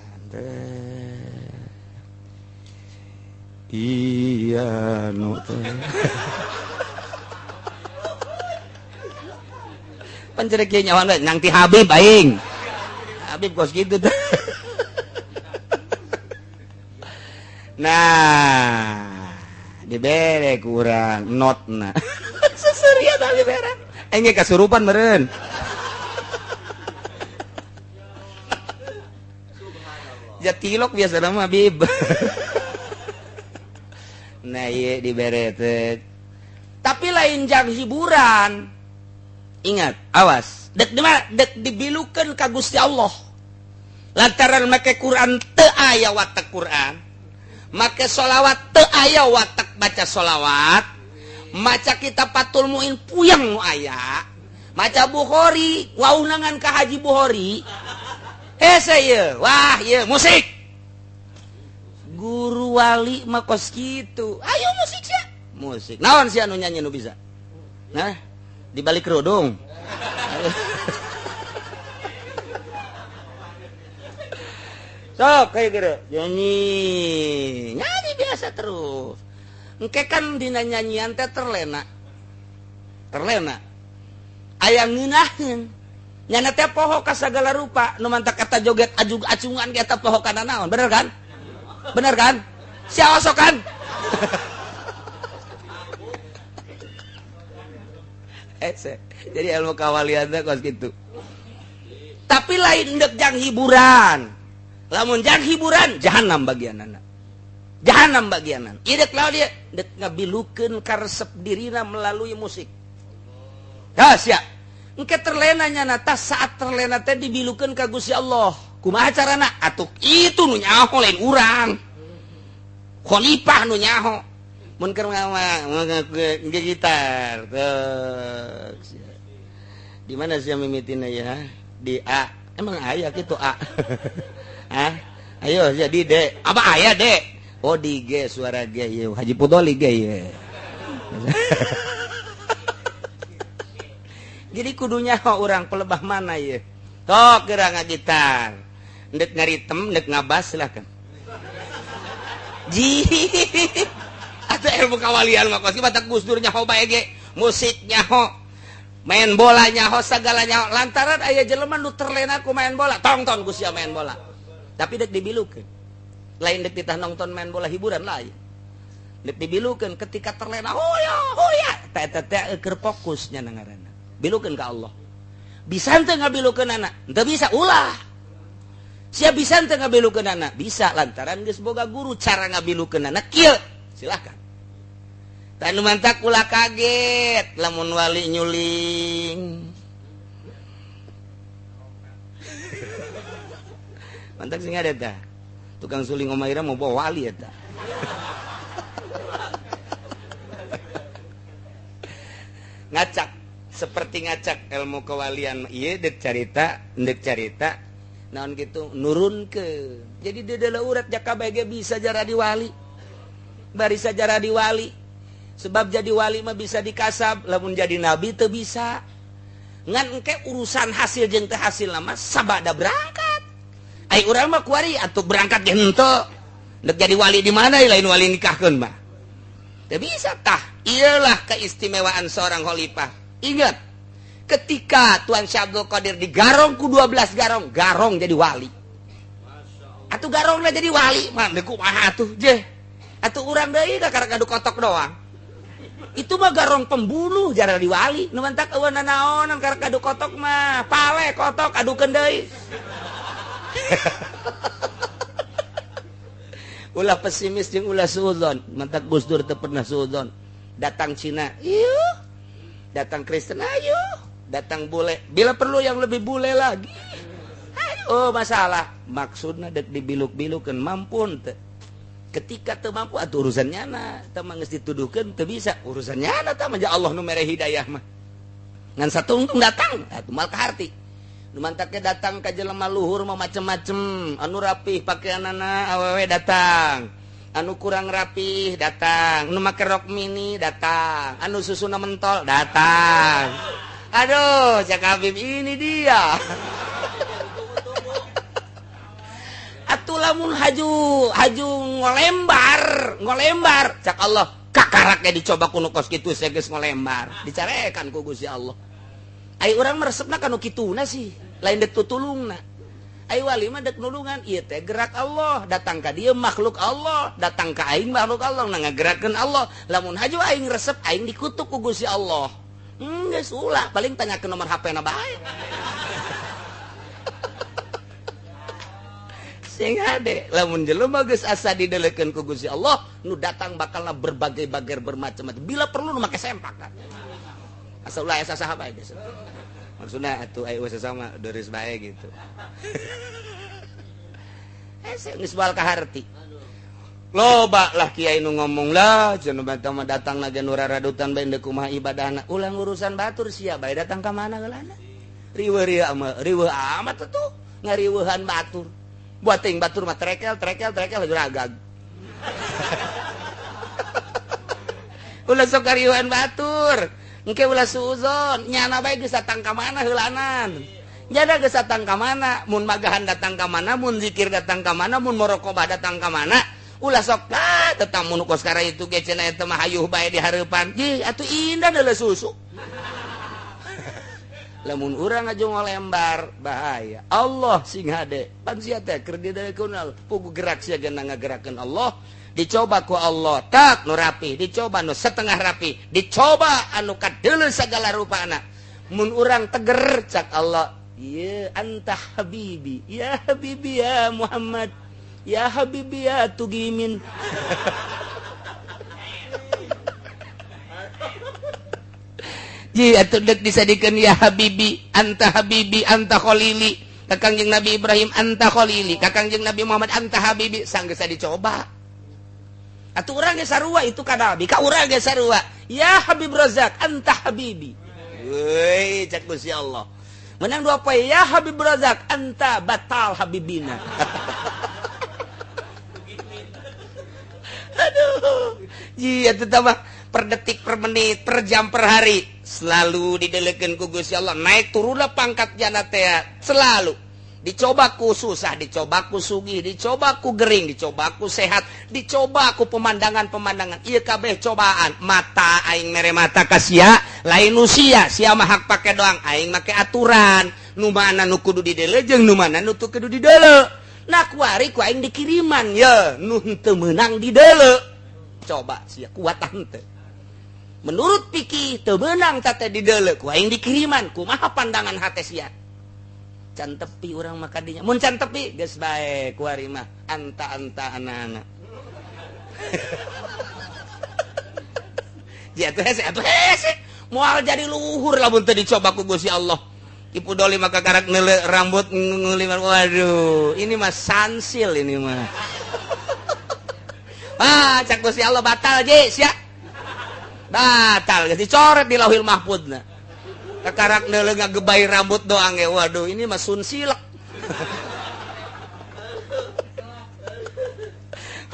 iya nu Pan cerek kieu nyawan nang ti Habib aing. Habib kos kitu teh. Nah, dibere kurang notna. Seserian dibere. Aing ge kasurupan meureun. Jatilok biasa nama Habib. Nah, ieu dibere teh. Tapi lain jang hiburan. Ingat, awas. Dek di mana? Dek dibilukeun ka Gusti Allah. Lantaran make Quran teu aya watek Quran. Make sholawat teu aya watek baca sholawat, maca kitab Fathul Muin puyeng nu aya, maca Bukhari waunangan ka Haji Bukhari, hese ieu, wah ieu musik. Guru wali mah kos kitu, ayo musik sia, musik. Naon sia nu nyanyi nu bisa? Nah, di balik kerudung. Sok kayak gitu nyanyi nyanyi biasa terus. Engke kan dina nyanyian teh terlena terlena aya ngeunaheun nyana teh poho ka sagala rupa nu mantak eta joget ajug acungan ge eta poho kana naon, bener kan? Bener kan? Sia osok kan? Jadi ilmu kawalian teh kos kitu. Tapi lain deuk jang hiburan. Lamun jang hiburan jahanam bagianana. Jahanam bagianana. Ieu deuk lawan dia deuk ngabilukeun karesep dirina melalui musik. Tah sia. Engke terlena nyana tah saat terlena teh dibilukeun ka Gusti Allah. Kumaha carana? Atuh itu nu nyaho lain urang. Khalifah nu nyaho. Mun keur gitar. Tuh. Di mana sia mimitina ya? Di A. Emang aya kitu A. Ah, ayo jadi D. Apa aya D? Oh di G, suara G ieu. Haji Pudoli G ieu. Jadi kudunya orang pelebah mana ieu? Tok geura ngagitar. Ndek ngaritem, ndek ngabas silakan. Ji. Atuh ilmu kawalian mah kos batak Gus Dur nyaho bae ge, musik nyaho, main bola nyaho, sagala nyaho. Lantaran aya jelema nu terlena ku main bola, tongton ku sia main bola. Tapi dek dibilukeun. Lain dek titah nonton main bola hiburan lain. Dek dibilukeun ketika terlena, hoya hoya, teh teh teh keur fokus nya ngaranna. Bilukeun ka Allah. Bisa henteu ngabilukeun anak? Henteu bisa, ulah. Sia bisa henteu ngabilukeun anak? Bisa, lantaran geus boga guru cara ngabilukeun anak kieu. Silakan. Tah nu mantak ulah kaget lamun wali nyuling. Mantak sing ada tah. Tukang suling Omaira mau bawa wali eta. Ngacak, seperti ngacak ilmu kewalian ieu deuk carita naon kitu nurunkeun. Jadi deudeuh urat jaka bae ge bisa jaradi wali. Barisa jaradi wali. Sebab jadi wali mah bisa dikasab, lamun jadi nabi teu bisa. Ngan engke urusan hasil jeung teu hasil mah sabada berangkat. Ai urang mah kuari atuh berangkat ge henteu. Dek jadi wali di mana lain wali nikahkeun mah. Teu bisa tah. Iyalah keistimewaan seorang khalifah. Ingat, ketika Tuan Syekh Abdul Qadir digarong ku 12 garong, garong jadi wali. Atuh garongna jadi wali, mah deuk kumaha atuh jeh. Atuh urang deui kakara ngadu kotok doang. Itu mah garong pembunuh jara di wali. Nu mantak eueuh nanaonan karek ngadu kotok mah, pale kotok adukeun deui. Ulah pesimis jeung ulah suudzon. Mantak Gus Dur teu pernah suudzon. Datang Cina, ieu. Datang Kristen, ayo. Datang bule, bila perlu yang lebih bule lagi. Ayo, masalah. Maksudna dek dibiluk-bilukeun mampu teu. Ketika teu mampu atuh urusan nyana, teu mah geus dituduhkeun teu bisa, urusan nyana tah mah Allah nu mere hidayah mah. Ngan satungtung datang, atuh mal kaharti. Nu mantaknya datang ka jelema luhur mah macem-macem, anu rapih pakaianana awewe datang, anu kurang rapih datang, anu make rok mini datang, anu susuna mentol datang. Aduh, Cak Habib ini dia. Atuh lamun haju ngolembar, cak Allah, kakaraknya dicoba kuno kos kitu saya geus ngolembar, dicarekan ku Gusti Allah. Ai urang meresepna kanu kituna sih, lain dek tutulungna. Ai wali mah dek nulungan, ieu teh gerak Allah, datang ka dieu makhluk Allah, datang ka aing makhluk Allah, na ngagerakeun Allah. Lamun haju aing resep aing dikutuk ku Gusti Allah. Geus ulah, paling tanyakeun nomor HP-na bae. Sing hade, lamun jelema geus asa didelekeun ku Gusti Allah, nu datang bakalna berbagai-bagai bermacam-macam. Bila perlu nu make sempak kan. Asa ulah asa saha bae geus. Maksudna atuh aya sesama deureuh bae gitu. Hese geus bal ka harti. Loba lah kiai nu ngomong lah cenah mah datang na ge nu raradutan bae deuk kumaha ibadahna. Ulah urusan batur sia bae datang ka mana heulana. Riweuh amat, riweuh amat atuh ngariweuhan batur. Buat ting batur mah trekel trekel trekel ragag. Ulah sok ngariweuhan batur. Engke ulah suuzon, nyana bae geus datang ka mana heulanan. Nyana geus datang ka mana, mun magahan datang ka mana, mun zikir datang ka mana, mun muraqabah datang ka mana. Ulah sok ah tetang mun kos kara itu ge cenah eta mah hayuh bae di hareupan. Ji atuh indah deuleu susu. Lamun urang aja ngolembar bahaya. Allah sing hade. Pan sia teh keur didelekeun pugu gerak sia geuna ngagerakeun Allah. Dicoba ku Allah tak nu rapi, dicoba nu setengah rapi, dicoba anu kadeuleu sagala rupana. Mun urang teger cak Allah, ya anta habibi, ya habibi ya Muhammad, ya habibi ya Tugimin. Ji atuh deuk disadikeun ya habibi, anta habibi, anta khalili. Kakang jeung Nabi Ibrahim anta khalili, kakang jeung Nabi Muhammad anta habibi, sanggeus dicoba. Atuh urang ge sarua itu ka Nabi, ka urang ge sarua. Ya Habib Razak, anta habibi. Weuy, cak Gusti Allah. Menang dua poe ya Habib Razak, anta batal habibina. Aduh. Ji atuh tambah per detik, per menit, per jam, per hari selalu didelekeun ku Gusti Allah. Naik turunlah pangkat jana teh selalu. Dicoba ku susah, dicoba ku sugih, dicoba ku gering, dicoba ku sehat, dicoba ku pemandangan-pemandangan. Ieu kabeh cobaan. Mata aing mere mata ka sia, lain nu sia, sia mah hak pake doang, aing make aturan. Nu mana nu kudu didele jeung nu mana nu teu kudu didele. Nah kuari ku aing dikiriman ye, nu henteu meunang didele. Coba sia kuat henteu. Menurut pikir teu meunang teh didele, ku aing dikiriman, kumaha pandangan hate sia? Can tepi urang mah kadinya. Mun can tepi geus bae kuari mah anta-anta anak-anak. Ya atuh hese atuh hese. Moal jadi luhur lamun teu dicoba ku Gusti Allah. Ipu doli maka karak neule rambut ngulimar. Waduh, ini mah sansil ini mah. Ah, cak Gusti Allah batal je sia. Batal geus dicoret di Lauhil Mahfudna. Kakarak neuleuh ngagebay rambut doang ge. Waduh, ini mah sun silek.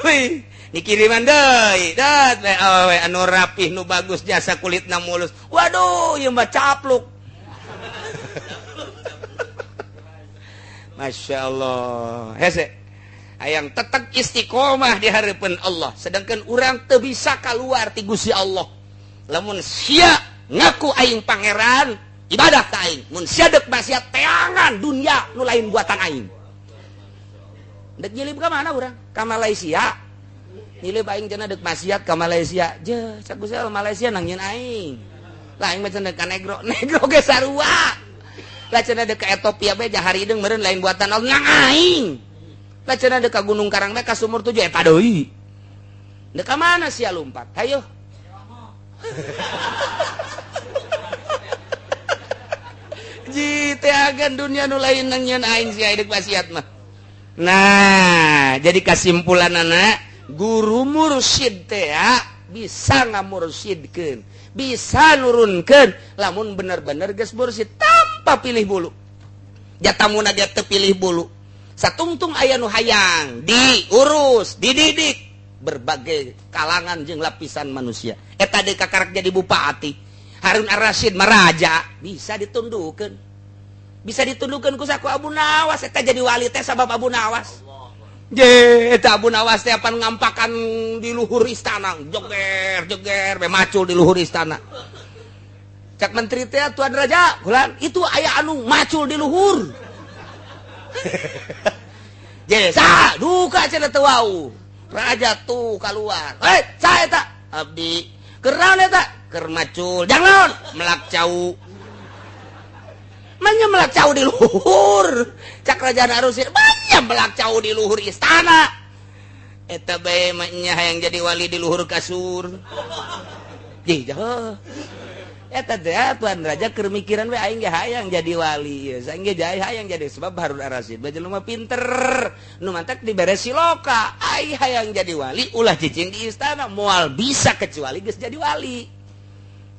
Wih, dikiriman deui. Dat we awewe anu rapih nu bagus jasa kulitna mulus. Waduh, ieu mah capluk. Masya Allah. Hese. Hayang tetep istiqomah di hareupeun Allah, sedangkan urang teu bisa kaluar ti Gusti Allah. Lamun sia ngaku aing pangeran, ibadah ka aing. Mun sia deuk maksiat teangan dunia nu lain buatan aing. Deuk nyilib ka mana urang? Ka Malaysia. Nyilib aing cenah deuk maksiat ka Malaysia. Je, cak Gusti Allah Malaysia nang nyeun aing. Lah aing mah cenah ka negro, negro ge sarua. Lah cenah deuk ka Ethiopia bae jahari hideung meureun lain buatan Allah nang aing. Lah cenah deuk ka Gunung Karang bae ka Sumur Tujuh eta deui. Deuk ka mana sia lumpat? Hayo. Ji teagan dunia nu lain nang nyeun aing sia hideung maksiat mah. Nah, jadi kesimpulan anak guru mursyid teh bisa ngamursyidkeun, bisa nurunkeun lamun bener-bener geus mursyid tanpa pilih bulu. Jatamuna ge teu pilih bulu. Satungtung aya nu hayang diurus, dididik berbagai kalangan jeung lapisan manusia. Eta deui kakarak jadi bupati. Harun Ar-Rasyid mah raja, bisa ditundukeun. Bisa ditundukeun ku saku Abu Nawas eta jadi wali teh sabab Abu Nawas. Je eta Abu Nawas teh apan ngampakan di luhur istana, joger joger be macul di luhur istana. Cak menteri teh, "Tuan raja, kulan itu aya anu macul di luhur." Jesa duka cenah teu wau. Raja tuh keluar. "Eh, saya tak abdi keur naon eta?" "Keur macul." "Jangan melak cau." Manya melak cau di luhur. Cak raja Arusir, banyak melak cau di luhur istana. Eta bae mah nya hayang jadi wali di luhur kasur. Jih, jauh. Eta teh tuan raja keur mikiran we, aing ge hayang jadi wali ya. Aing ge hayang jadi, sebab Harun Ar-Rasyid bae jelema pinter. Nu mantak dibere siloka. Aing hayang jadi wali ulah cicing di istana, moal bisa kecuali geus jadi wali.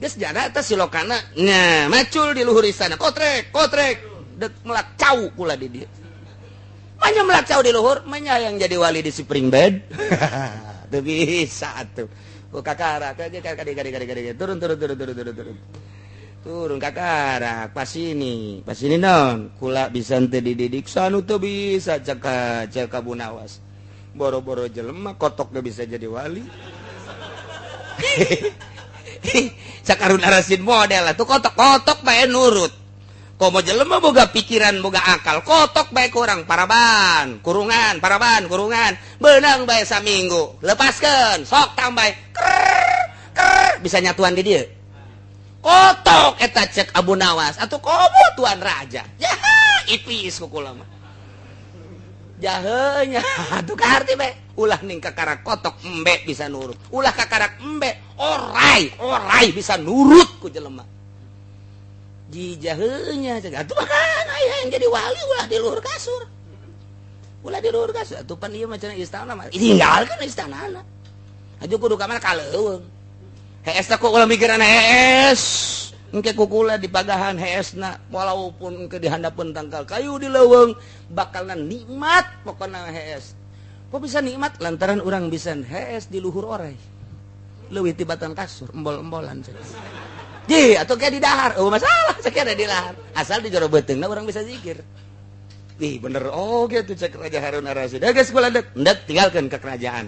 Geus jana eta silokana nya macul di luhur istana. Kotrek, kotrek. Dek melak cau kula di dieu. Manya melak cau di luhur, manya hayang jadi wali di spring bed. Teu bisa atuh. Oh, kakarak, kade kade kade kade, turun turun turun turun turun turun turun kakarak pas ini pas ini non kula bisa teu dididik sanu teu bisa. Cek cek Abu Nawas, boro-boro jelema, kotok gak bisa jadi wali. Cak Harun Ar-Rasyid, model tuh kotok kotok bae nurut. Komo jelema boga pikiran, boga akal, kotok bae kurang paraban kurungan, paraban kurungan, benang bae saminggu, lepaskan sok tambah ker ker, bisa nyatuan di dia kotok eta. Cek Abu Nawas, atau komo tuan raja ya, ipis kukula mah jahenya tuh kaharti bae. Ulah ning kakarak kotok, embe bisa nurut. Ulah kakarak embe, orai orai bisa nurut ku jelema. Jijahenya cek atuh makan aya yang jadi wali ulah di luhur kasur, ulah di luhur kasur atuh. Pan ieu mah cenah istana mah tinggalkan istana aju kudu ka mana, ka leuweung. Hees teh kok ulah mikiran hees engke kukula di pagahan heesna, walaupun engke dihandapeun tangkal kayu di leuweung bakalna nikmat. Pokona hees kok bisa nikmat lantaran urang bisa hees di luhur orai leuwih tibatan kasur embol-embolan. Ji, atau kayak di dahar, oh masalah, saya di dahar. Asal di jero beuteungna urang bisa zikir. Ih, bener. Oh, gitu cek Raja Harun Ar-Rasyid. Ya geus kula dek, ndek tinggalkeun ke kerajaan.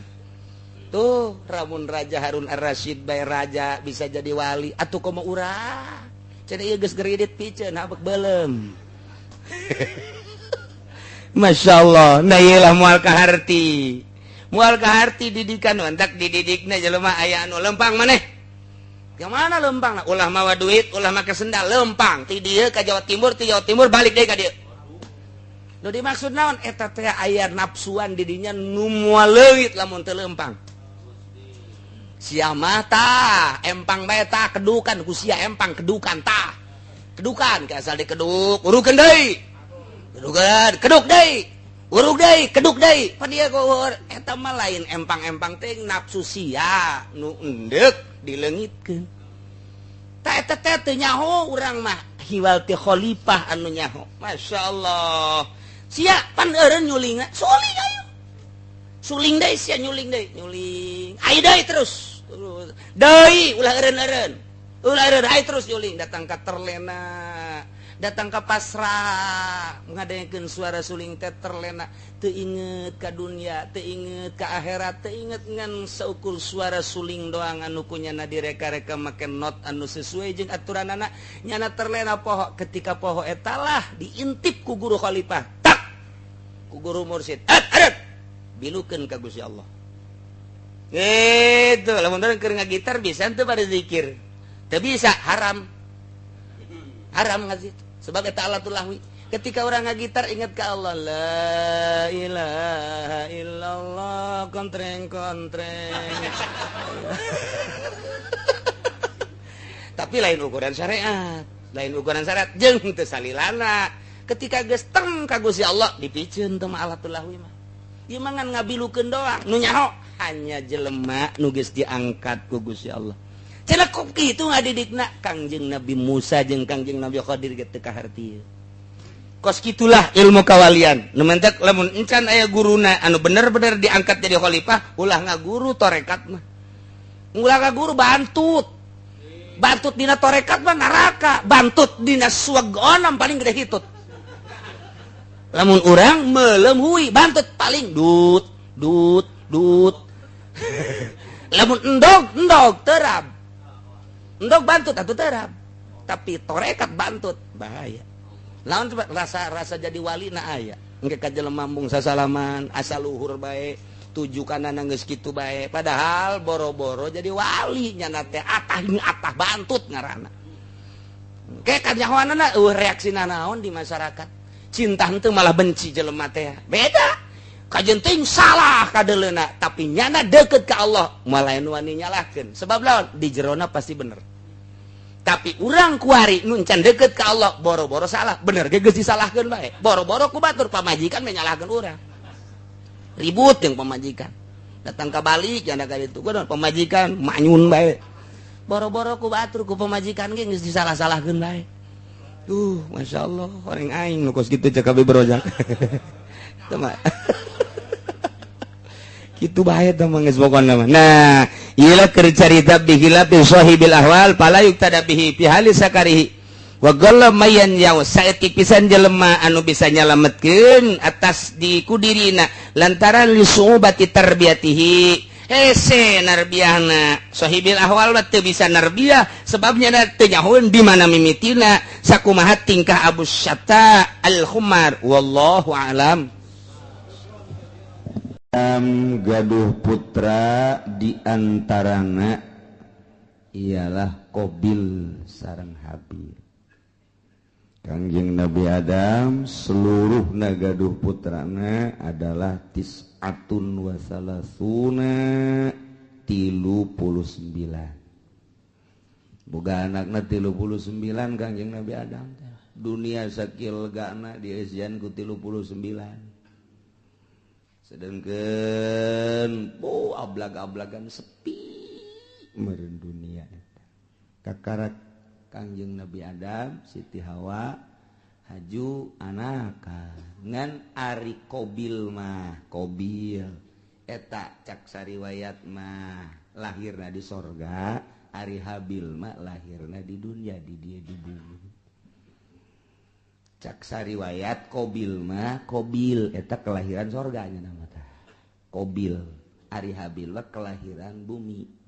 Tuh, Ramun Raja Harun Ar-Rasyid bae raja bisa jadi wali, atuh komo urang. Cenah ieu geus geridit piceun habek beuleum. Masya Allah, nah ieu lah moal kaharti. Moal kaharti didikan mantak dididikna jelema aya anu lempang maneh. Yang mana lempang? Ulah mawa duit, ulah make sendal, lempang. Ti dieu ka Jawa Timur, ti Jawa Timur balik deui ka dieu. Nu dimaksud naon? Eta teh aya nafsuan di dinya nu moal leungit lamun teu lempang. Sia mah tah, empang bae tah kedukan ku sia, empang kedukan tah. Kedukan ke asal dikeduk, urukeun deui. Kedukan, keduk deui. Uruk deui, keduk deui. Pan ieu eta mah lain empang-empang teh, nafsu sia nu endek dileungitkeun. Tah eta teh teu nyaho urang mah, hiwal ti khalifah anu nyaho. Masya Allah. Sia pan eureun nyulingna, suling ayo. Suling deui sia, nyuling deui, nyuling. Ayo deui terus. Terus. Deui ulah eureun-eureun. Ulah eureun, ayo terus nyuling datang ka terlena. Datang ke pasrah ngadengekeun suara suling teh terlena, teu inget ka dunia, teu inget ka akhirat, teu inget ngan seukur suara suling doang anu kunyana direka-reka make not anu sesuai jeung aturanana. Nyana terlena poho. Ketika poho etalah diintip ku guru khalifah, tak ku guru mursyid, et adet bilukeun ka Gusti Allah. Gitu lamun keur ngagitar bisa teu pada zikir? Teu bisa, haram, haram ngasih. Sebab eta alatul lahwi. Ketika orang ngagitar ingat ke Allah, la ilaha illallah, kontreng kontreng. Tapi lain ukuran syariat, lain ukuran syariat jeung teu salilana. Ketika geus teng ka Gusti Allah dipiceun teu mah alatul lahwi mah. Ieu mah ngan ngabilukeun doang. Nu nyaho hanya jelema nu geus diangkat ku Gusti Allah. Cenah kok kitu ngadidikna Kangjeng Nabi Musa jeung Kangjeng Nabi Khadir ge teu kaharti. Kos kitulah ilmu kawalian. Nu mentek lamun encan aya guruna anu bener-bener diangkat jadi khalifah, ulah ngaguru torekat mah. Ulah ngaguru, bantut. Bantut dina torekat mah neraka, bantut dina suwagonam paling gede hitut. Lamun urang meuleum hui, bantut paling dut dut dut. Lamun endog, endog terap. Endog bantut atuh terap. tapi torekat bantut bahaya. Lawan rasa-rasa jadi wali na aya. Engke ka jelema mung sasalaman asal luhur bae, tujukanana geus kitu bae. Padahal boro-boro jadi wali nyana teh atah atah bantut ngaranna. Engke kanyahoanana eueuh reaksina naon di masyarakat. Cinta henteu malah benci jelema teh. Beda. Kajen teuing salah kadeleuna tapi nyana deket ka Allah malah nu wani nyalahkeun. Sebab lawan di jerona pasti bener. Tapi urang kuari nu can deket ka Allah boro-boro salah, bener ge geus disalahkeun bae. Boro-boro ku batur pamajikan menyalahkeun urang. Ribut jeung pamajikan. Datang ka balik janda ka ditu pamajikan manyun bae. Boro-boro ku batur ku pamajikan ge geus disalah-salahkeun bae. Duh, Masya Allah, orang aing nu kos kitu cek kabeh berojak. Teu mah. Kitu bae teh mah geus pokona mah. Nah, ieu keur carita bihilafi sahibil ahwal fala yuktada bihi fi hali sakarihi. Wa galla mayan yaw saeutik pisan jelema anu bisa nyalametkeun atas di kudirina lantaran li su'ubati tarbiyatihi. Hese narbiahna sahibil ahwal teu bisa narbiah sebabnya teu nyahoeun di mana mimitina sakumaha tingkah Abu Syata al-Khumar wallahu a'lam. Gaduh putra di antarana ialah Qabil sareng Habil. Kangjeng Nabi Adam seluruh gaduh putrana adalah tis'atun wa salasuna 39. Boga anakna 39 Kangjeng Nabi Adam. Dunia sakil gana dieusian ku 39. Sedangkan oh ablag-ablagan sepi meureun dunia eta. Kakarak Kangjeng Nabi Adam, Siti Hawa haju anaka ngan ari Qabil mah Qabil eta cak sariwayat mah lahirna di sorga, ari Habil mah lahirna di dunia di dieu di bumi. Cak sariwayat Qabil mah Qabil eta kelahiran sorganya nama tah Qabil, ari Habil mah kelahiran bumi.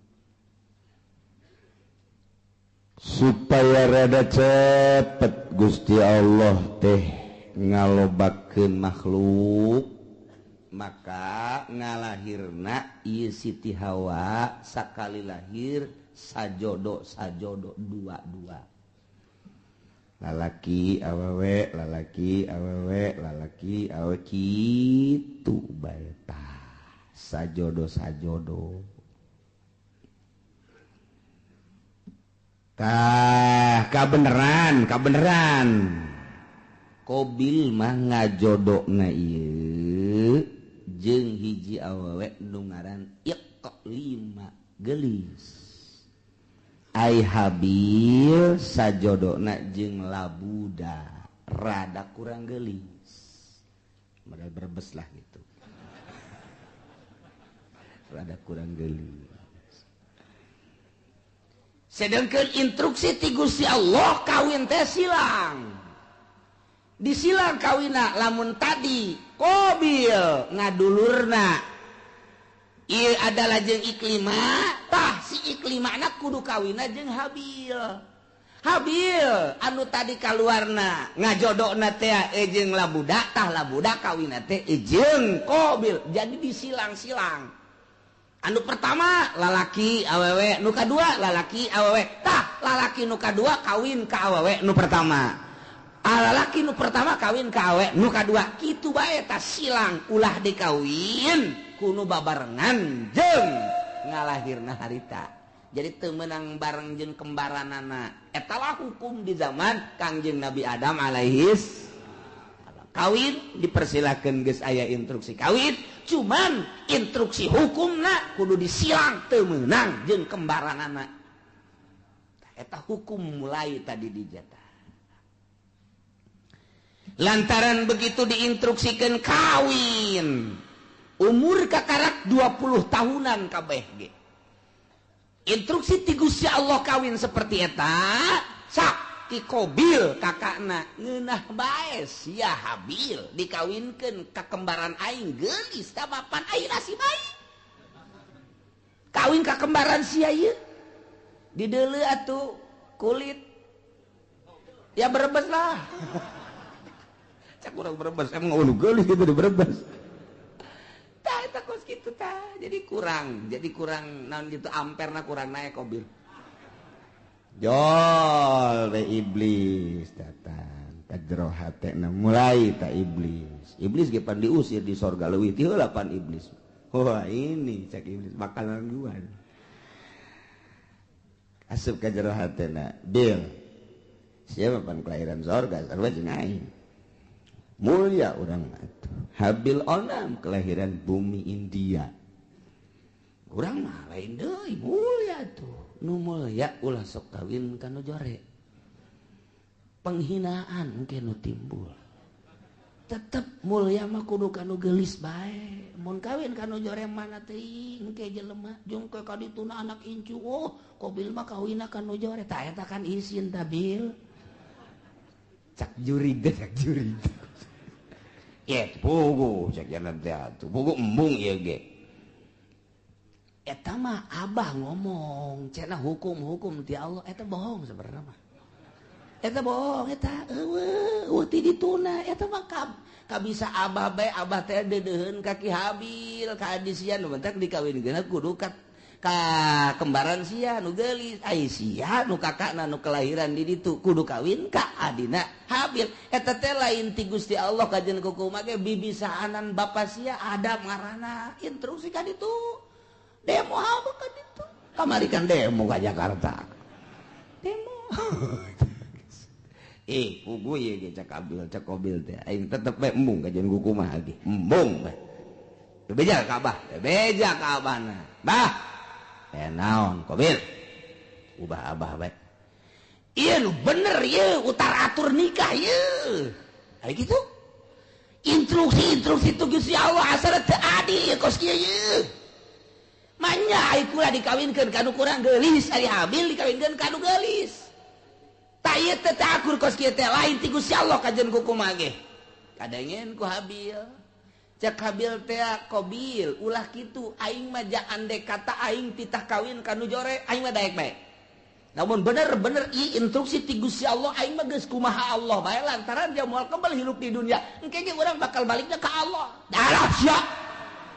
Supaya rada cepet Gusti Allah teh ngalobakeun makhluk maka ngalahirna ieu Siti Hawa sakali lahir sajodo sajodo dua-dua lalaki awewe lalaki awewe lalaki awewe kitu bae tah sajodo sajodo. Tah kabeneran kabeneran Qabil mah ngajodona ieu jeung hiji awewe nu ngaran Iqlima geulis. Ai Habil sajodona jeung Labuda rada kurang geulis. Modal berbes lah gitu. Rada kurang geulis. Sedangkan instruksi ti Gusti Allah kawin teh silang. Disilang kawina lamun tadi Qabil ngadulurna ieu adalah jeung Iklima, tah si Iklimana kudu kawina jeung Habil. Habil anu tadi kaluarna ngajodona teh jeung Labuda, tah Labuda kawina teh jeung Qabil. Jadi disilang-silang. Anu pertama lalaki awewe, nu kadua lalaki awewe. Tah lalaki nu kadua kawin ka awewe nu pertama. Lalaki nu pertama kawin ka awewe nu kadua. Kitu bae tah silang ulah dikawin kuno babarengan jeung ngalahirna harita. Jadi teu meunang bareng jeung kembaranana. Eta lah hukum di zaman Kangjeng Nabi Adam alaihis. Kawin dipersilakan geus aya instruksi kawin, cuman instruksi hukumna kudu disilang teu meunang jeung kembaranana. Eta hukum mulai tadi dijatah. Lantaran begitu diinstruksikan kawin, umur kakarak 20 tahunan kabeh ge. Instruksi ti Gusti Allah kawin seperti eta, sak ti Qabil kakakna ngeunah bae sia Habil dikawinkeun ka kembaran aing geulis tah papan aing nasib aing. Kawin ka kembaran sia ieu. Dideuleu atuh kulit Ya Brebes lah. Cak urang Brebes emang ulu geulis gitu di Brebes. Tah eta kos kitu tah. Jadi kurang naon gitu, amperna kurang naik Kobil. Jol we iblis datang ka jero hatena, mulai tak iblis. Iblis ge pan diusir di sorga, leuwih ti heula pan iblis. Wah, ini cak iblis makanan gua. Asup ka jero hatena, Bil. Siapa pan kelahiran sorga, sarua jeung aing. Mulia urang atuh. Habil onam kelahiran bumi India. Urang mah lain deui, mulia tuh. Nu mulia ulah sok kawin ka nu jore. Penghinaan mungkin nu timbul. Tetep mulia mah kudu ka nu geulis bae. Mun kawin ka nu jore mana teuing ke jelema jeung ke ka dituna anak incu. Oh, Kobil mah kawinna ka nu jore. Tah eta kan isin ta, Bil. Cak jurig teh, cak jurig. Ye, pugu cak jalan teh atuh. Pugu embung ieu ge. Eta mah abah ngomong, cenah hukum-hukum ti Allah eta bohong sebenarnya mah. Eta bohong eta, eueuh, eueuh ti dituna eta mah kabisa abah bae, abah teh deudeuheun ka Ki Habil, ka adi sia nu bentak dikawinkeun kudu ka kembaran sia nu geulis, ai sia nu kakakna nu kelahiran di ditu kudu kawin ka adina Habil. Eta teh lain ti Gusti Allah kajen kukumaha ge, bibisaanan bapa sia Adam ngaranna, instruksi ka ditu. Demo apa ka ditu? Kamari kan demo ka Jakarta. Demo. Eh, pugu ieu ge cak Abil, cak Kobil teh. Aing tetep bae embung kajian kukumaha ge. Embung bae. Bebeja ka abah, bebeja ka abahna. Bah. Eh naon Kobil? Ubah abah bae. Ieu nu bener ieu utar atur nikah ieu. Aya kitu. Instruksi-instruksi tu Gusti Allah asal teu adil kos kieu ieu. Manya ai kula dikawinkeun ka nu kurang geulis, ari Habil dikawinkeun ka nu geulis. Tah ieu teh teu akur kos kieu teh, lain ti Gusti Allah kajen kukumaha ge. Kadengen ku Habil. Cek Habil teh, Kobil ulah kitu, aing mah ja andek kata aing titah kawin ka nu jore, aing mah daek bae. Namun bener-bener i instruksi ti Gusti Allah, aing mah geus kumaha Allah bae, lantaran dia moal kembali hidup di dunia. Engke ge urang bakal baliknya ka Allah. Darah sia.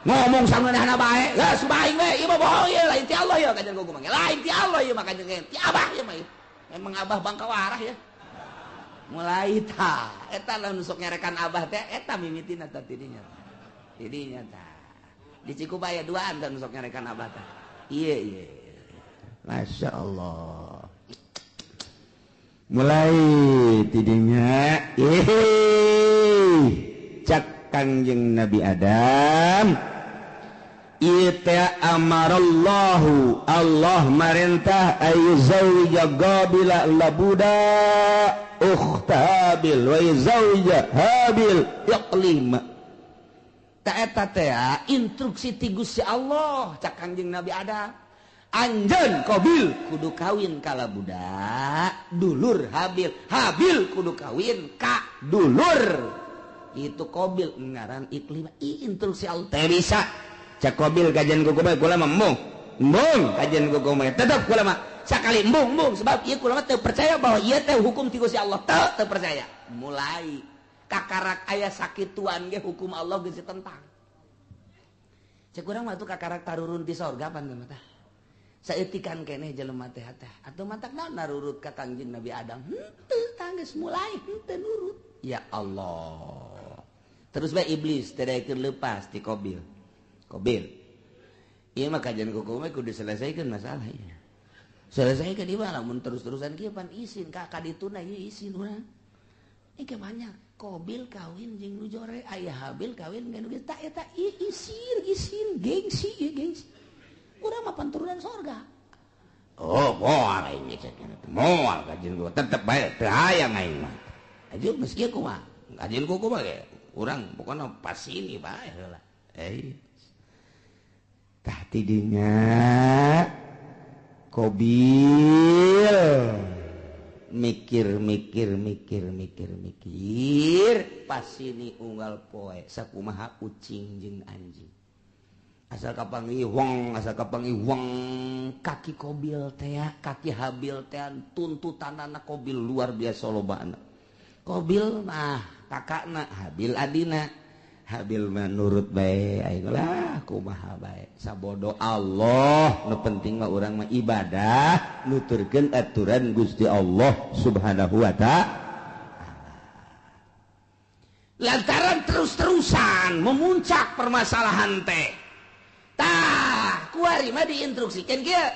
Ngomong sangeunahna bae, geus aing we, ieu mah bohong ieu, lain ti Allah ieu kajen kukumaha. Lain ti Allah ieu mah kajen ti abah ieu mah. Emang abah bangka warah ya. Mulai ta, eta lah nu sok nyarekan abah teh eta mimitina tah tidinya. Tidinya tah. Di Cikubaya duaan tah nu sok nyarekan abah tah. Iya iya. Masya Allah. Mulai tidinya, ih, cak Kangjeng Nabi Adam. Ita amarallahu, Allah marintah ayyuzawwija Qabila labuda ukhta Habil wa yuzawwija Habil Iqlima. Ta eta teh instruksi ti Gusti Allah cak Kangjeng Nabi Adam. Anjeun Qabil kudu kawin ka labuda dulur Habil, Habil kudu kawin ka dulur itu Qabil ngaran Iqlima. I instruksi Allah teh bisa. Cak Qabil kajian kuku bae kula mah embung. Embung kajian kuku mah tetep kula mah sakali embung embung, sebab ieu kula mah teu percaya bahwa ieu teh hukum ti Gusti Allah, teu teu percaya. Mulai kakarak aya sakituan ge hukum Allah geus ditentang. Cek urang mah tuh kakarak tarurun ti sorga pan teh mah tah. Saeutikan keneh jelema teh teh atuh matak naon narurut ka Kangjeng Nabi Adam. Henteu tah, geus mulai henteu nurut. Ya Allah. Terus bae iblis teh daekeun leupas ti Qabil. Qabil. Ieu mah kajian kuku mah kudu diselesaikan masalah ieu. Selesaikan ieu mah, lamun terus-terusan kieu pan isin ka kadituna ieu, isin urang. Ini ke banyak Qabil kawin jeung nu jore, aya Habil kawin jeung nu geus tak eta isin isin gengsi ieu gengsi. Urang mah turunan sorga. Oh, moal aing cek moal kajian gua tetep bae teu hayang aing mah. Aja geus kieu kumaha? Kajian kuku mah ge urang pokona pas ini bae heula. Eh. Tah tidinya Qabil mikir mikir mikir mikir mikir, pas ini unggal poe sakumaha ucing jeung anjing. Asal kapanggih wong, asal kapanggih wong, kaki Kobil teh, kaki Habil teh, tuntutanana Kobil luar biasa lobana. Kobil mah kakakna, Habil adina. Habil mah nurut bae, aing lah kumaha bae. Sabodo Allah, nu penting mah urang mah ibadah, nuturkeun aturan Gusti Allah Subhanahu wa ta'ala. Lantaran terus-terusan memuncak permasalahan teh. Tah, kuari mah diinstruksikan kieu.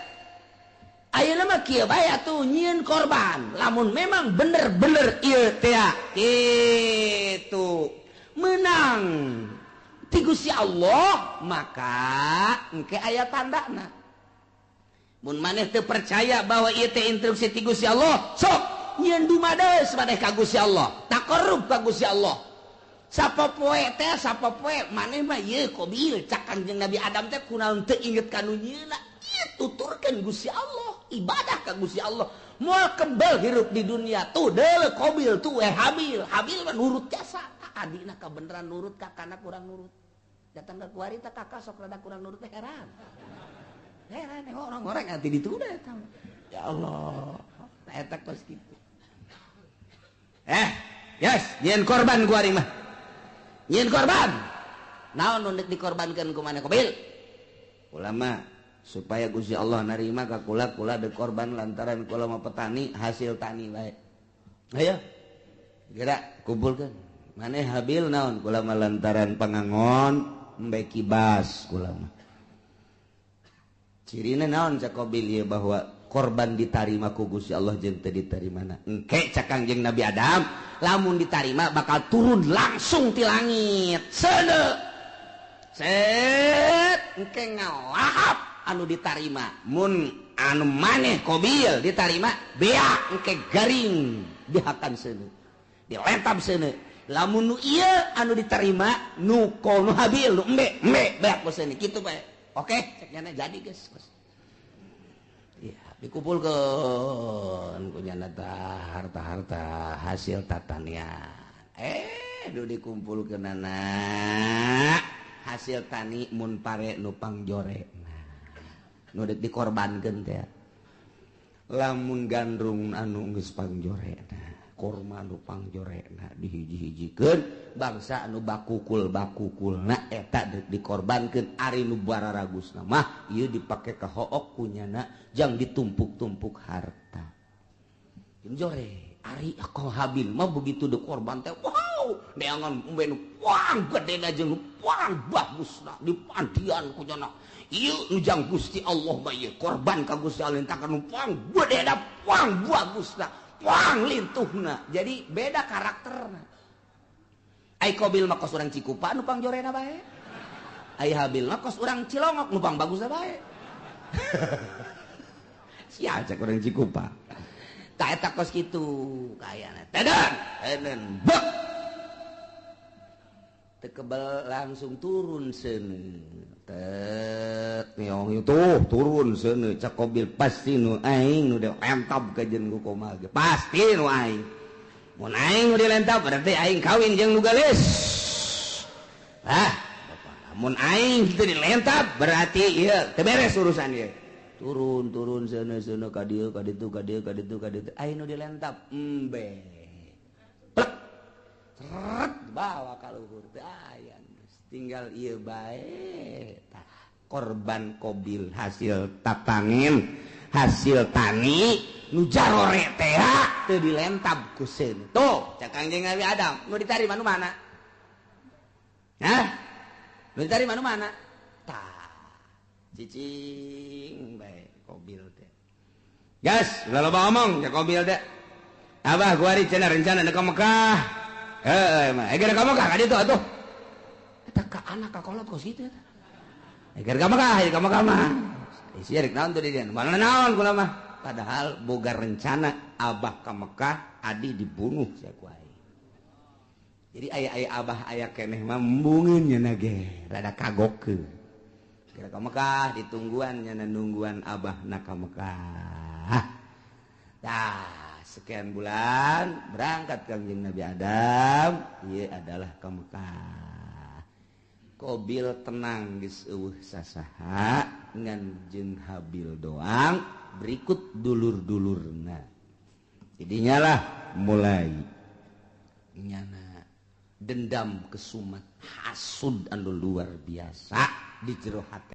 Ayeuna mah kieu bae atuh nyieun korban. Lamun memang bener-bener ieu teh kitu menang ti Gusti Allah, maka engke aya tandana. Mun maneh teu percaya bahwa ieu teh instruksi ti Gusti Allah, sok nyieun dumades maneh ka Gusti Allah, taqarrub ka Gusti Allah. Sapopoe teh sapopoe maneh mah ieu Kobil cak Kangjeng Nabi Adam teh kunaon teu inget ka nu nyieunna. Ieu tuturkeun Gusti Allah, ibadah ka Gusti Allah. Moal kebel hirup di dunia tuh deuleu Kobil tuh Habil. Habil mah nurut jasa. Adina kabeneran nurut, kakana kurang nurut. Datang ke kuari teh kakak sok rada kurang nurut teh heran. Heran orang-orang nanti ditunda eta. Ya Allah, eta kos kitu. Yes, nyieun korban kuari mah. Nyieun korban. Naon nu deuk dikorbankeun ku maneh Kobil? Ulama supaya Gusti Allah narima ka kula, kula deuk korban lantaran kula mah petani, hasil tani bae. Ayo. Gerak kumpulkeun. Maneh Habil naon kula mah lantaran pangangon embe kibas kula mah. Cirina naon cak Kobil ieu bahwa korban ditarima ku Gusti Allah jeung teu ditarimana. Engke cak Kangjeng Nabi Adam, lamun ditarima bakal turun langsung ti langit. Seuneu. Set engke ngalahap anu ditarima. Mun anu maneh Kobil ditarima beak engke garing dihakan seuneu. Dilentap seuneu. Lamun nu ieu anu diterima nu nu Habil nu embe embe beak ku seuneu kitu bae. Oke, cek nyana jadi geus. Iya, dikumpulkeun ku nyana tah harta-harta hasil tatanian. Nu dikumpulkeunana hasil tani mun pare nu pangjorekna. Nu deuk dikorbankeun teh. Lamun gandrung anu geus pangjorekna, korma nu pangjorekna dihiji-hijikeun, bangsa anu bakukul-bakukulna eta deuk dikorbankeun. Ari nu bararagusna mah ieu dipake ka hook ku nyana jang ditumpuk-tumpuk harta. Jore ari ko Habil mah begitu dikorban teh wow, neangan embe nu pang gedena jeung nu pang bagusna dipandian ku nyana. Ieu nu jang Gusti Allah mah ieu korban ka Gusti Allah takan nu pang gedena pang bagusna pang lintuhna. Jadi beda karakterna. Ai Kobil mah kos urang Cikupa nu pangjorena bae. Ai Habil mah kos urang Cilongok nu pang bagusna bae. Sia cek urang Cikupa. Tah eta kos kitu kayana. Teden, teden bek. Teu kebel langsung turun seuneu. Tet nyong tuh turun seuneu cak Kobil pasti nu aing nu dilentab ka jeung ku komal ge. Pasti nu aing. Mun aing nu dilentab berarti aing kawin jeung nu geulis. Ah, mun aing teu dilentab berarti ieu teu beres urusan ieu. Turun turun seuneu seuneu ka dieu ka ditu ka dieu ka ditu ka ditu aing nu dilentab embe. Plek. Seret bawa ka luhur teu aya. Tinggal ieu bae. Tah korban Kobil hasil tatangin, hasil tani nu jarore teh teu dilentab ku seuneu. Tuh cak Kangjeng Nabi Adam nu ditarima nu mana? Hah? Nu ditarima nu mana? Tah cicing bae Kobil teh. Gas, ulah loba omong cak Kobil teh. Abah kuari cenah rencana deuk ka Mekah. Heueuh mah, geura ka Mekah ka ditu atuh. Eta ka anak ka kolot kos kitu eta. Geura ka Mekah, ka Mekah mah. Isi rek naon tuh di dieu? Mana naon kula mah. Padahal boga rencana abah ka Mekah, adi dibunuh sia ku aing. Jadi aya-aya abah aya keneh mah embungeun nya ge, rada kagokeun. Geura ka Mekah ditungguan nya nungguan abah na ka Mekah. Tah, sekian bulan berangkat Kangjeng Nabi Adam, ieu adalah ka Mekah. Qabil tenang geus eueuh sasaha ngan jeung Habil doang berikut dulur-dulurna. Jadinya lah mulai nyana dendam kesumat hasud anu luar biasa di jero hate.